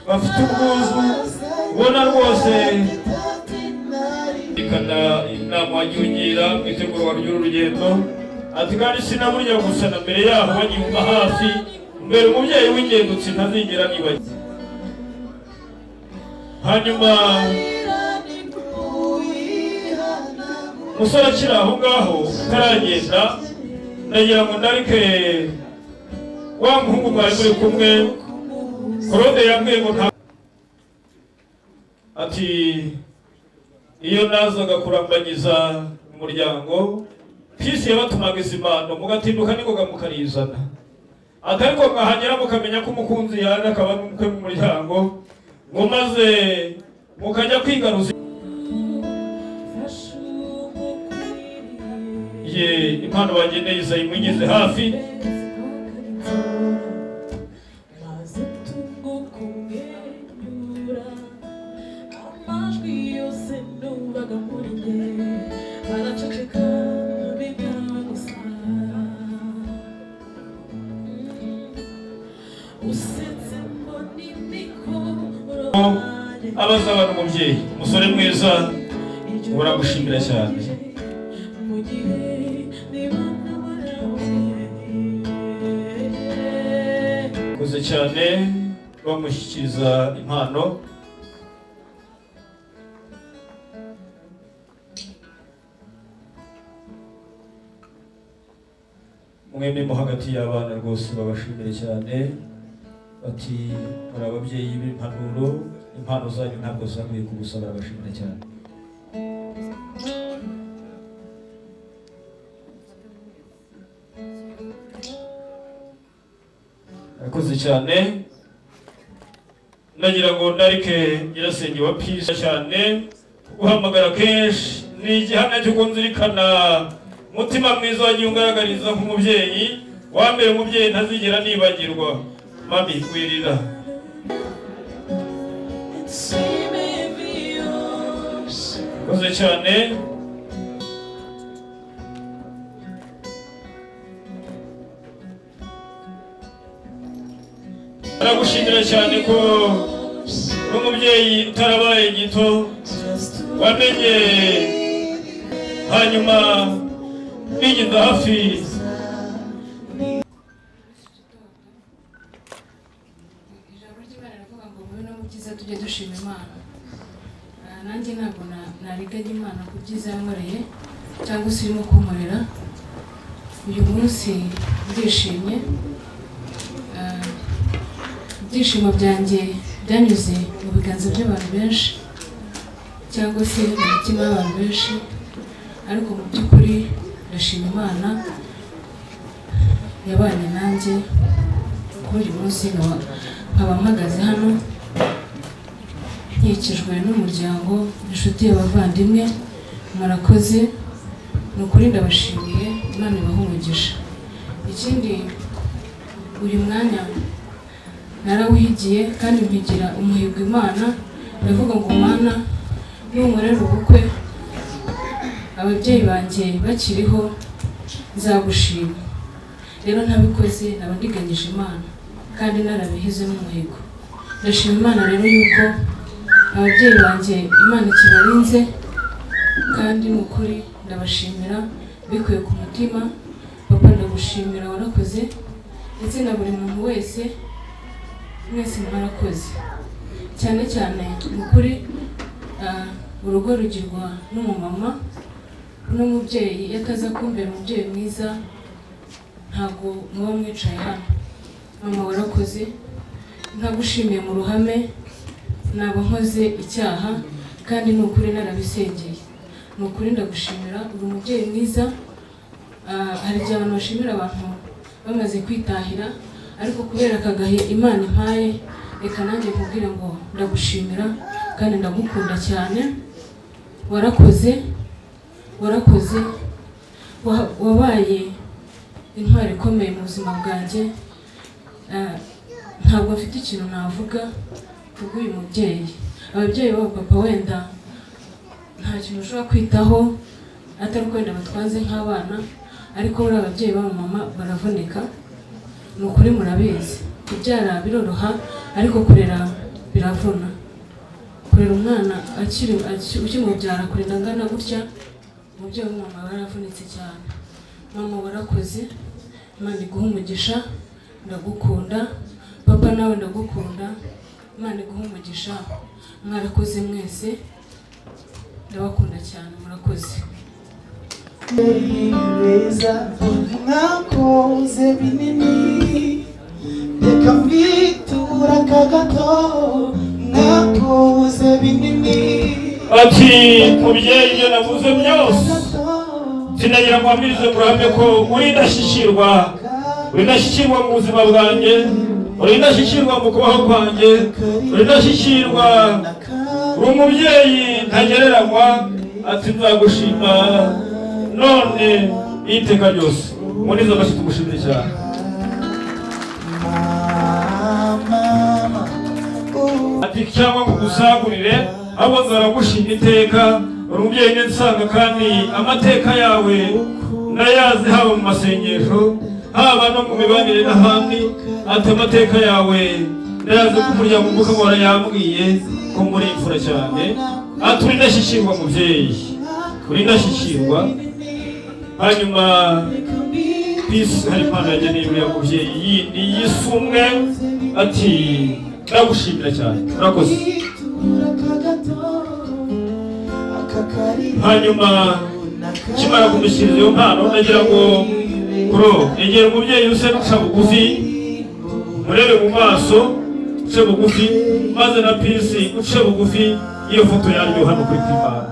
bafite ubwuzu, ubona rwose ikana inama wagiye ugira mu itegurwa ry'uru rugendo. Ati kandi sinaburya gusa na mbere yaho bagiyumva hafi, mbere umubyeyi w'ingendutsi ntazigera nibagirwa. Hanyuma umusore akiri aho ngaho utaragenda, ndagira ngo ndarike wa muhungu mwari muri kumwe, Claude yambwiye ngo nta, ati iyo nazaga kurambagiza umuryango Pisi yabatumaga izimano mugatinduka ningoga mukarizana, ati ariko mwahagera mukamenya ko umukunzi yaje akaba n'umukwe mu muryango, ngo maze mukajya kwigaruza. Ye, impano bageneye izayimugize hafi. Abazabana umubyeyi, umusore mwiza uragushimira cyane. Cyane bamushyikiriza impano. Mwembi mo hagati y'abana rwose babashimire cyane, bati muri ababyeyi b'impanuro, impano zanyu ntabwo zaguye ku busa. Barabashimira cyane. Arakoze cyane. Ndagira ngo ndarike nyirasenge wa Pisa cyane. Guhamagara kenshi ni igihamya cy'uko nzirikana umutima mwiza wagiye ungaragariza nk'umubyeyi wa mbere, umubyeyi ntazigera nibagirwa. Mami, wirira. Koze cyane. Aragushimira cyane ko n'umubyeyi utarabaye gito wamenye, hanyuma bigenda hafi. Ijambo ry'Imana riravuga ngo mu bibi no mu byiza tujye dushima Imana. Nanjye ntabwo nariganya Imana ku byiza yankoreye cyangwa se irimo kunkorera. Uyu munsi ndishimye. Ibyishimo byanjye byanyuze mu biganza by'abantu benshi cyangwa se mu mitima y'abantu benshi, ariko mu by'ukuri ndashima Imana yabanye nanjye kuri uyu munsi, nkaba mpagaze hano nkikijwe n'umuryango, inshuti, abavandimwe. Murakoze, ni ukuri ndabashimiye, Imana ibahe umugisha. Ikindi, uyu mwanya narawuhigiye kandi mpigira umuhigo Imana. Ndavuga ngo: "Mana, nunkorera ubukwe ababyeyi banjye bakiriho, nzagushima." Rero ntabikoze naba ndiganyije Imana kandi narabihize n'umuhigo. Ndashima Imana rero yuko ababyeyi banjye Imana ikibarinze, kandi ni ukuri ndabashimira bikuye ku mutima. Papa, ndagushimira, warakoze, ndetse na buri muntu wese, mwese mwarakoze cyane cyane. Ni ukuri, urugo rugirwa n'umumama n'umubyeyi. Iyo ataza kumbera umubyeyi mwiza, ntabwo muba mwicaye hano. Mama, warakoze. Ntagushimiye mu ruhame naba nkoze icyaha, kandi ni ukuri narabisengeye. Ni ukuri ndagushimira, uri umubyeyi mwiza. Hari igihe abantu bashimira abantu bamaze kwitahira, ariko kubera aka gahe Imana impaye, reka nanjye nkubwire ngo ndagushimira kandi ndagukunda cyane. Warakoze, warakoze, wabaye intwari ikomeye mu buzima bwanjye. Ntabwo mfite ikintu navuga kubw'uyu mubyeyi. Ababyeyi b'aba papa wenda nta kintu ushobora kwitaho atari uko wenda batwanze nk'abana, ariko buriya ababyeyi b'abamama baravunika, ni ukuri murabizi. Kubyara biroroha, ariko kurera biravuna. Kurera umwana akiri ukimubyara, kurinda angana gutya, umubyeyi w'umumama aba yaravunitse cyane. Mama, warakoze, Imana iguhe umugisha, ndagukunda. Papa, nawe ndagukunda, Imana iguhe umugisha. Mwarakoze mwese, ndabakunda cyane, murakoze. Beza, mwakoze binini, reka mbitura akagato, mwakoze binini. Ati: "Mubyeyi, ibyo navuze byose, sinagira ngo mpamirize mu ruhame ko uri indashyikirwa, uri indashyikirwa mu buzima bwanjye, uri indashyikirwa mu kubaho kwanjye, uri indashyikirwa, uri umubyeyi ntagereranywa." Ati: "Nzagushima none iteka ryose." Muri izo mashyi tumushimire cyane. Ati: "Cyangwa ngo ugusagurire, ahubwo nzaragushima iteka. Uri umubyeyi neza usanga, kandi amateka yawe ndayazi, haba mu masengesho, haba no mu mibanire n'ahandi." Ati: "Amateka yawe ndayazi ko umuryango mvuka yambwiye ko muri imfura cyane." Ati: "Uri indashyikirwa, mubyeyi, uri indashyikirwa." Hanyuma Peace hari impano yageneye uriya mubyeyi yindi y'isumwe. Ati ndagushimira cyane, urakoze. Hanyuma kimara kumushyiriza iyo mpano, ndagira ngo kuro egera umubyeyi use n'uca bugufi, murebe mu maso, uce bugufi, maze na Pisi uce bugufi. Iyo foto yaryo hano kuri Kwimana.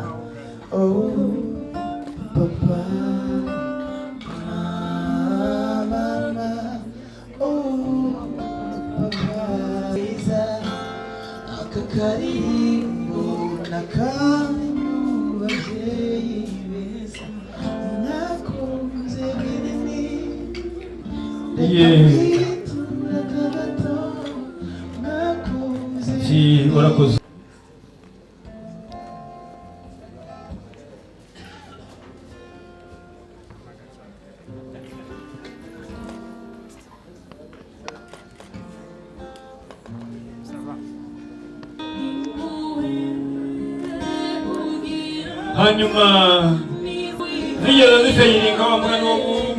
Ati urakoze. Hanyuma zigeze zifeyiringa wa mwana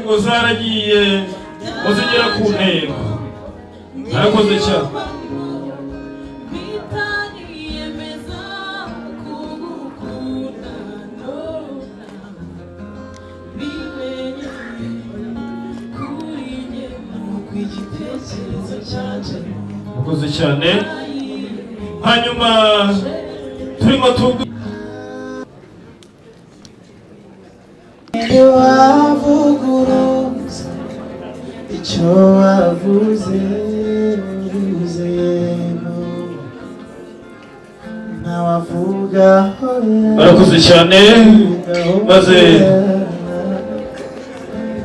ngo zaragiye ngo zigera ku ntego. Arakoze cyane. Murakoze cyane. Hanyuma turimo tugu Wavuguruza icyo wavuze uzemo ntawavuga. Barakoze cyane. Maze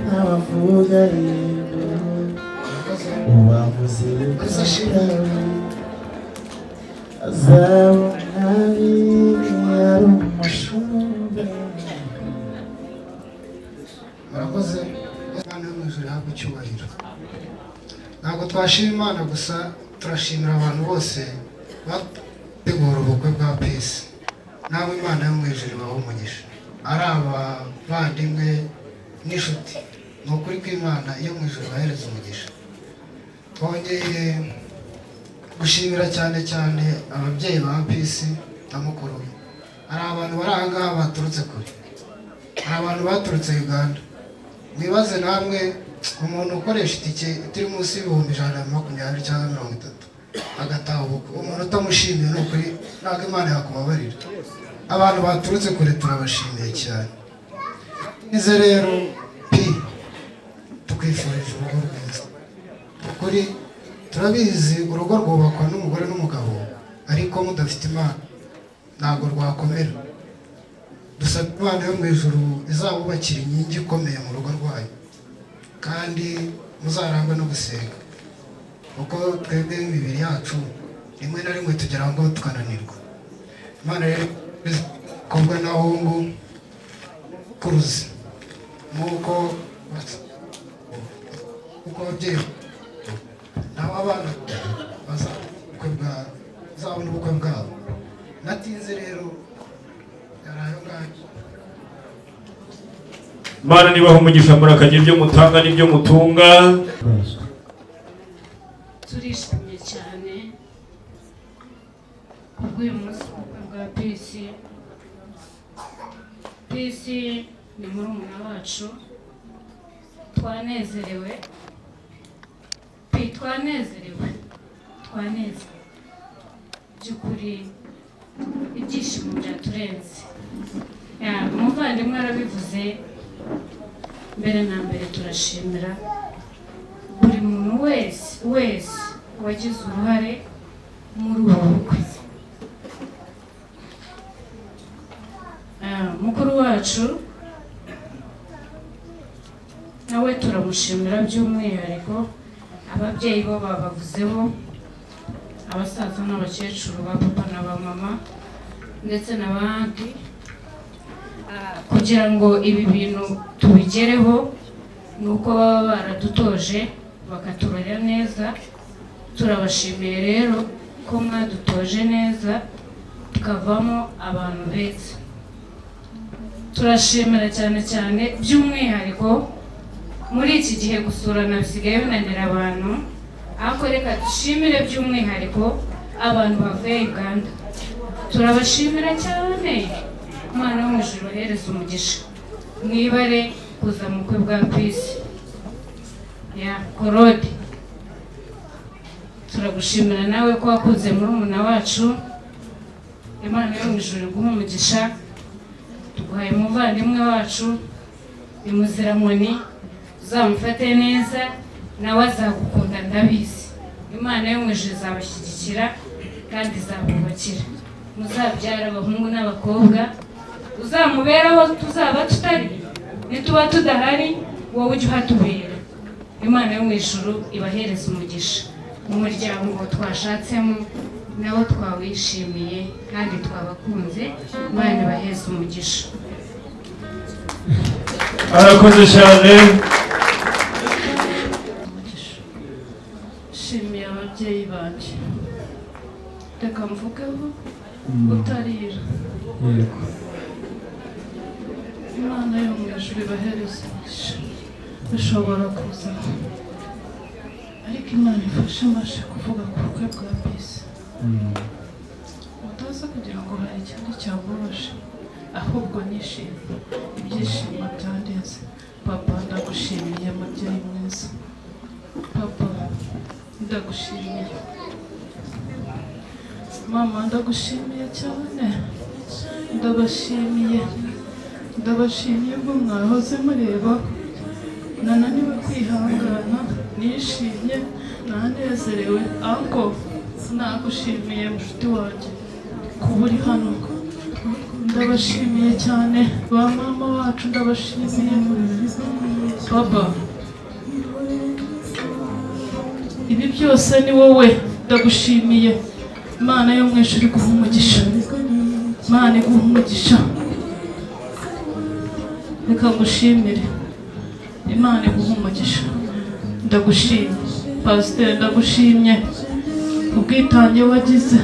ntawavuga yego uwavuze azabona ari umushumba. Murakoze. Imana yo mu ijuru ihabwe icyubahiro. Ntabwo twashima Imana gusa, turashimira abantu bose bategura ubukwe bwa Peace. Nawe Imana yo mu ijuru ibahe umugisha, ari abavandimwe n'inshuti. Ni ukuri kw'Imana iyo mu ijuru ibahereza umugisha. Twongeye gushimira cyane cyane ababyeyi ba Peace na mukuru we. Hari abantu bari aha ngaha baturutse kure, hari abantu baturutse Uganda. Mwibaze namwe umuntu ukoresha itike itari munsi y'120,000 cyangwa 30 agataha ubukwe, umuntu utamushimiye ni ukuri ntabwo Imana yakubabarira. Abantu baturutse kure turabashimiye cyane. Nize rero pi tukwifurije urugo rwiza. Ukuri turabizi urugo rwubakwa n'umugore n'umugabo, ariko mudafite Imana ntabwo rwakomera. Dusaba Imana yo mu ijuru izabubakira inkingi ikomeye mu rugo rwanyu, kandi muzarangwe no gusenga, kuko twebwe imibiri yacu rimwe na rimwe tugera ngo tukananirwa. Imana rero kobwa n'abahungu kuruzi nk'uko uko ababyeyi naho abana bazabona ubukwe bwabo. Natinze rero. Imana nibaha umugisha, murakagira ibyo mutanga n'ibyo mutunga. Turishimye cyane kubw'uyu munsi w'ubukwe bwa Peace. Peace ni murumuna wacu, twanezerewe pi twanezerewe twanezerewe by'ukuri, ibyishimo byaturenze. Umuvandimwe arabivuze, mbere na mbere turashimira buri muntu wese wese wagize uruhare muri ubu bukwe. Mukuru wacu nawe turamushimira by'umwihariko, ababyeyi bo babavuzeho, abasaza n'abakecuru ba papa na ba mama ndetse n'abandi, kugira ngo ibi bintu tubigereho ni uko baba baradutoje bakaturera neza. Turabashimiye rero ko mwadutoje neza tukavamo abantu beza. Turashimira cyane cyane by'umwihariko muri iki gihe gusurana bisigaye binanira abantu. Ariko reka dushimire by'umwihariko abantu bavuye Uganda, turabashimira cyane. Imana yo mu ijuru ibahereze umugisha, mwibare kuza mu bukwe bwa Peace ya Claude. Turagushimira nawe ko wakunze murumuna wacu. Imana yo mu ijuru iguhe umugisha. Tuguhaye umuvandimwe wacu imuziramoni, uzamufate neza, nawe azagukunda ndabizi. Imana yo mu ijuru izabashyigikira kandi izabubakira, muzabyara abahungu n'abakobwa, uzamuberaho tuzaba tutari, nituba tudahari wowe ujye uhatubera. Imana yo mu ijuru ibahereze umugisha. Umuryango twashatsemo nawo twawishimiye kandi twabakunze. Imana ibaheze umugisha. Arakoze cyane. Nshimiye ababyeyi banjye, reka mvugeho utarira. Yego. Imana yo mu ijuru ibahereze umugisha. Bishobora kuza, ariko Imana ifashe mbashe kuvuga ku bukwe bwa Peace. Utaza kugira ngo hari ikindi cyamubabaje, ahubwo nishimye, ibyishimo byandenze. Papa, ndagushimiye mubyeyi mwiza. Papa, ndagushimiye. Mama, ndagushimiye cyane. Ndabashimiye, ndabashimiye ubwo mwahoze mureba nananiwe kwihangana, nishimye, nanezerewe. Ariko nagushimiye mushuti wanjye kuba uri hano. Ndabashimiye cyane ba mama wacu, ndabashimiye baba. Ibi byose ni wowe, ndagushimiye. Imana yo mu ijuru iguha umugisha, Imana iguha umugisha. Reka ngushimire, Imana iguha umugisha. Ndagushimye pasiteri, ndagushimye ubwitange wagize.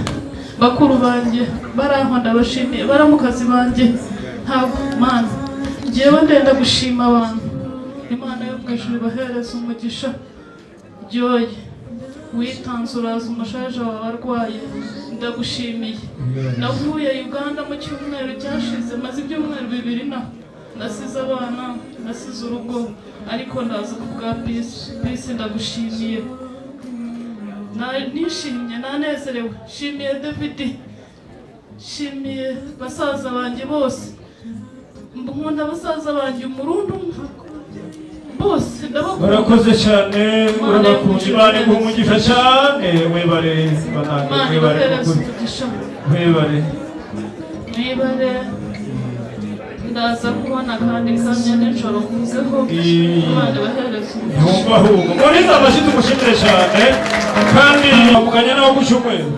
Bakuru banjye baraho, ndabashimiye. Baramukazi banjye, ntabwo Mana njyewe ndenda gushima abantu. Imana yo mu ijuru ibahereze umugisha. Joy, witanze uraza umushaje wawe arwaye, ndagushimiye. Navuye Uganda mu cyumweru cyashize, maze ibyumweru 2 na nasize abana, nasize urugo, ariko ndaza ku bwa Peace. Peace, ndagushimiye. Nishimye, nanezerewe. Nshimiye David, nshimiye basaza banjye bose. Nkunda basaza banjye umurundi umwe bose, ndabakunda. Barakoze cyane, urabakunda. Imana iguha umugisha cyane. Webare banange, Imana webare ibahereze mukuru. umugisha. Webare. Mwibare, ndaza kubona kandi kamya nijoro mvuzeho. Imana ibahereze umugisha. Ntumva ahubwo muri izo amashyi tumushimire cyane kandi muganya nawe ku cyumweru.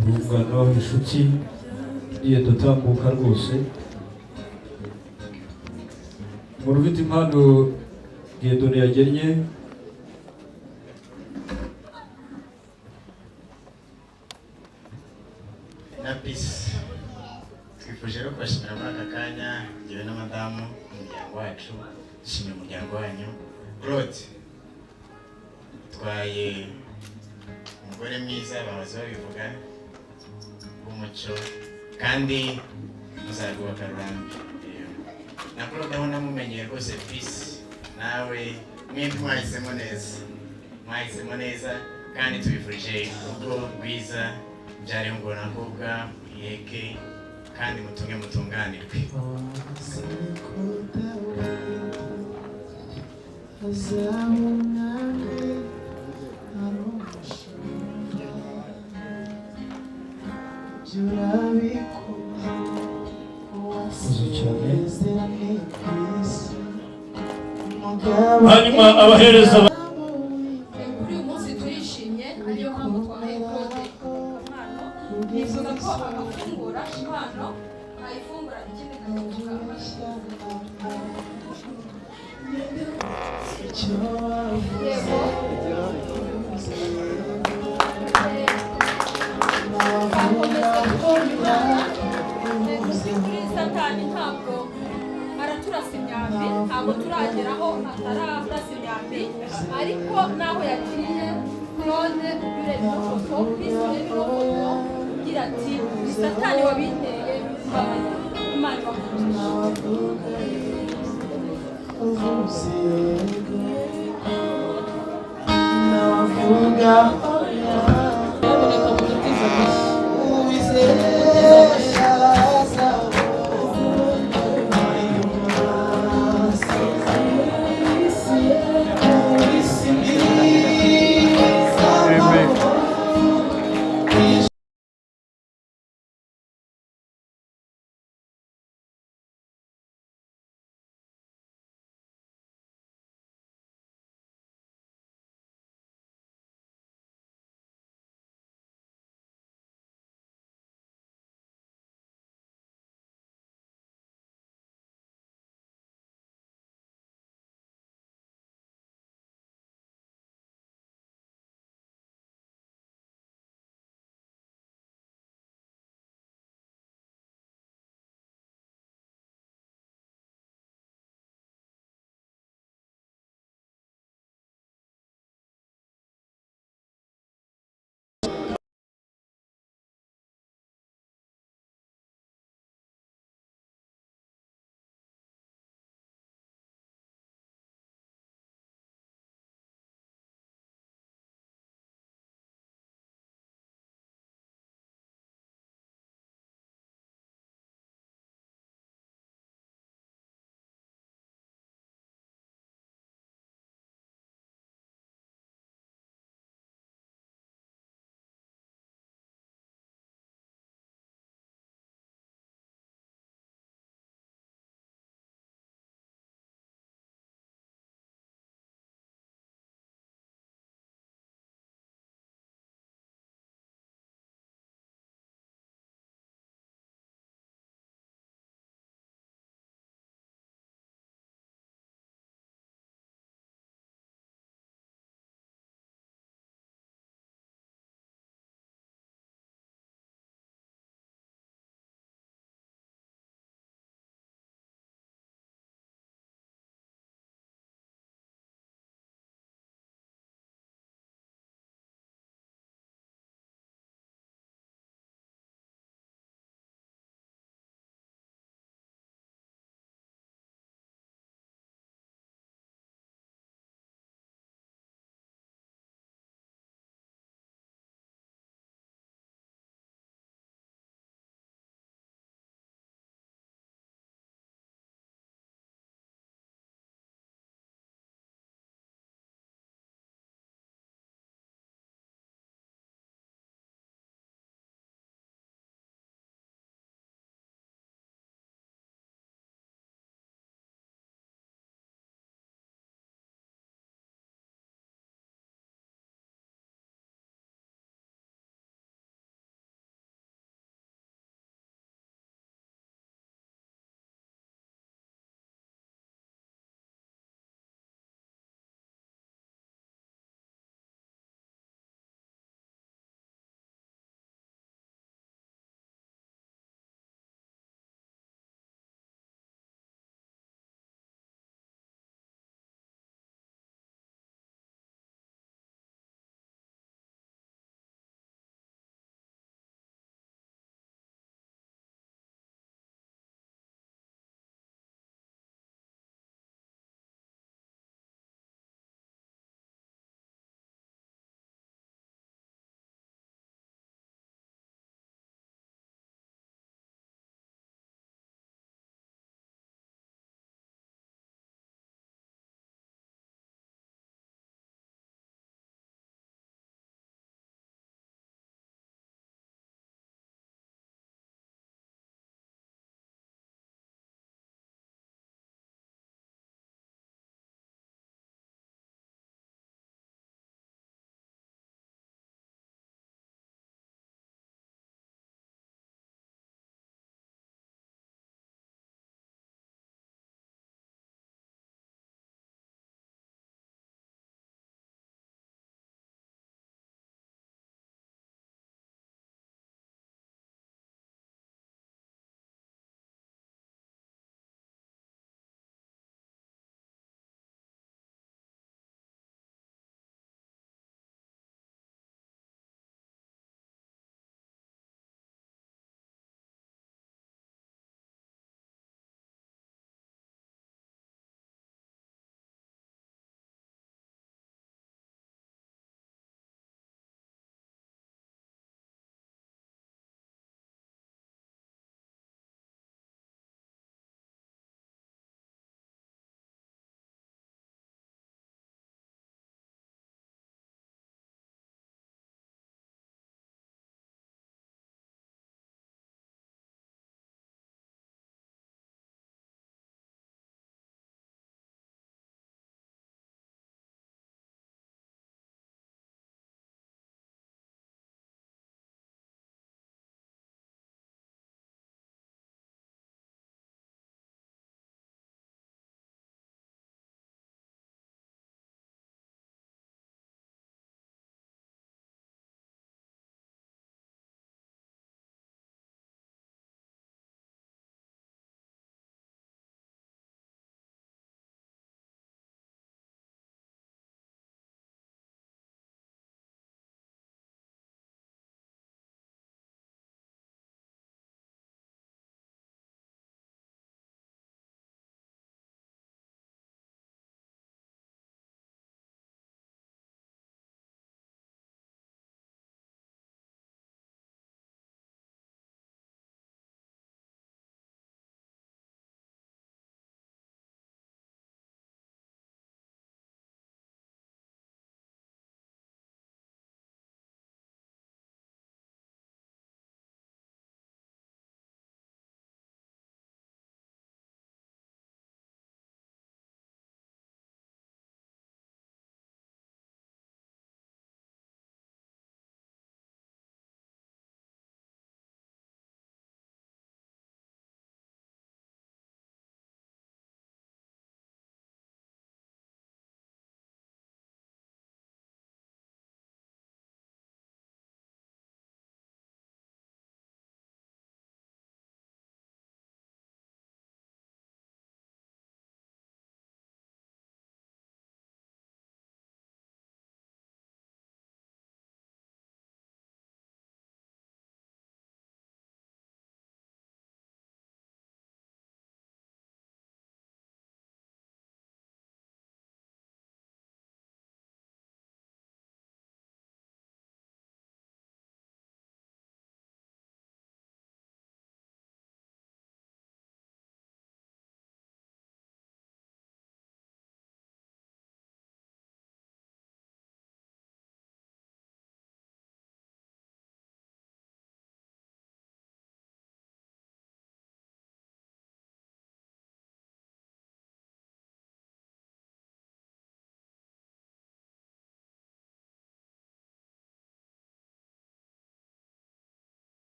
Urungano, inshuti igiye dutambuka rwose. Umuntu ufite impano Dieudonné yagennye. Na Peace, twifuje rero kubashimira muri aka kanya, njyewe na madamu, umuryango wacu. Dushimiye umuryango wanyu. Claude utwaye umugore mwiza, bahoze babivuga, w'umuco, kandi muzarwubaka rurambe. Na Claude aho namumenyeye rwose. Peace, nawe mwembi mwahisemo neza, mwahisemo neza, kandi tubifurije urugo rwiza. Byari ngo nakobwa muheke kandi mutunge mutunganirwe. Murakoze cyane. Hanyuma abahereza Kuri uyu munsi turishimye, ariyo mpamvu twahaye Claude impano. Nifuza ko agafungura impano, ayifungura, ikindi nkakivuga. Yego, twakomeza. imyambi, ntabwo turageraho atararasa imyambi, ariko naho yagiye Claude ureba ino foto, Peace ureba ino foto, ugira ati ni Satani wabinteye, mbabarira. Imana ibahe. Uvuze navuga.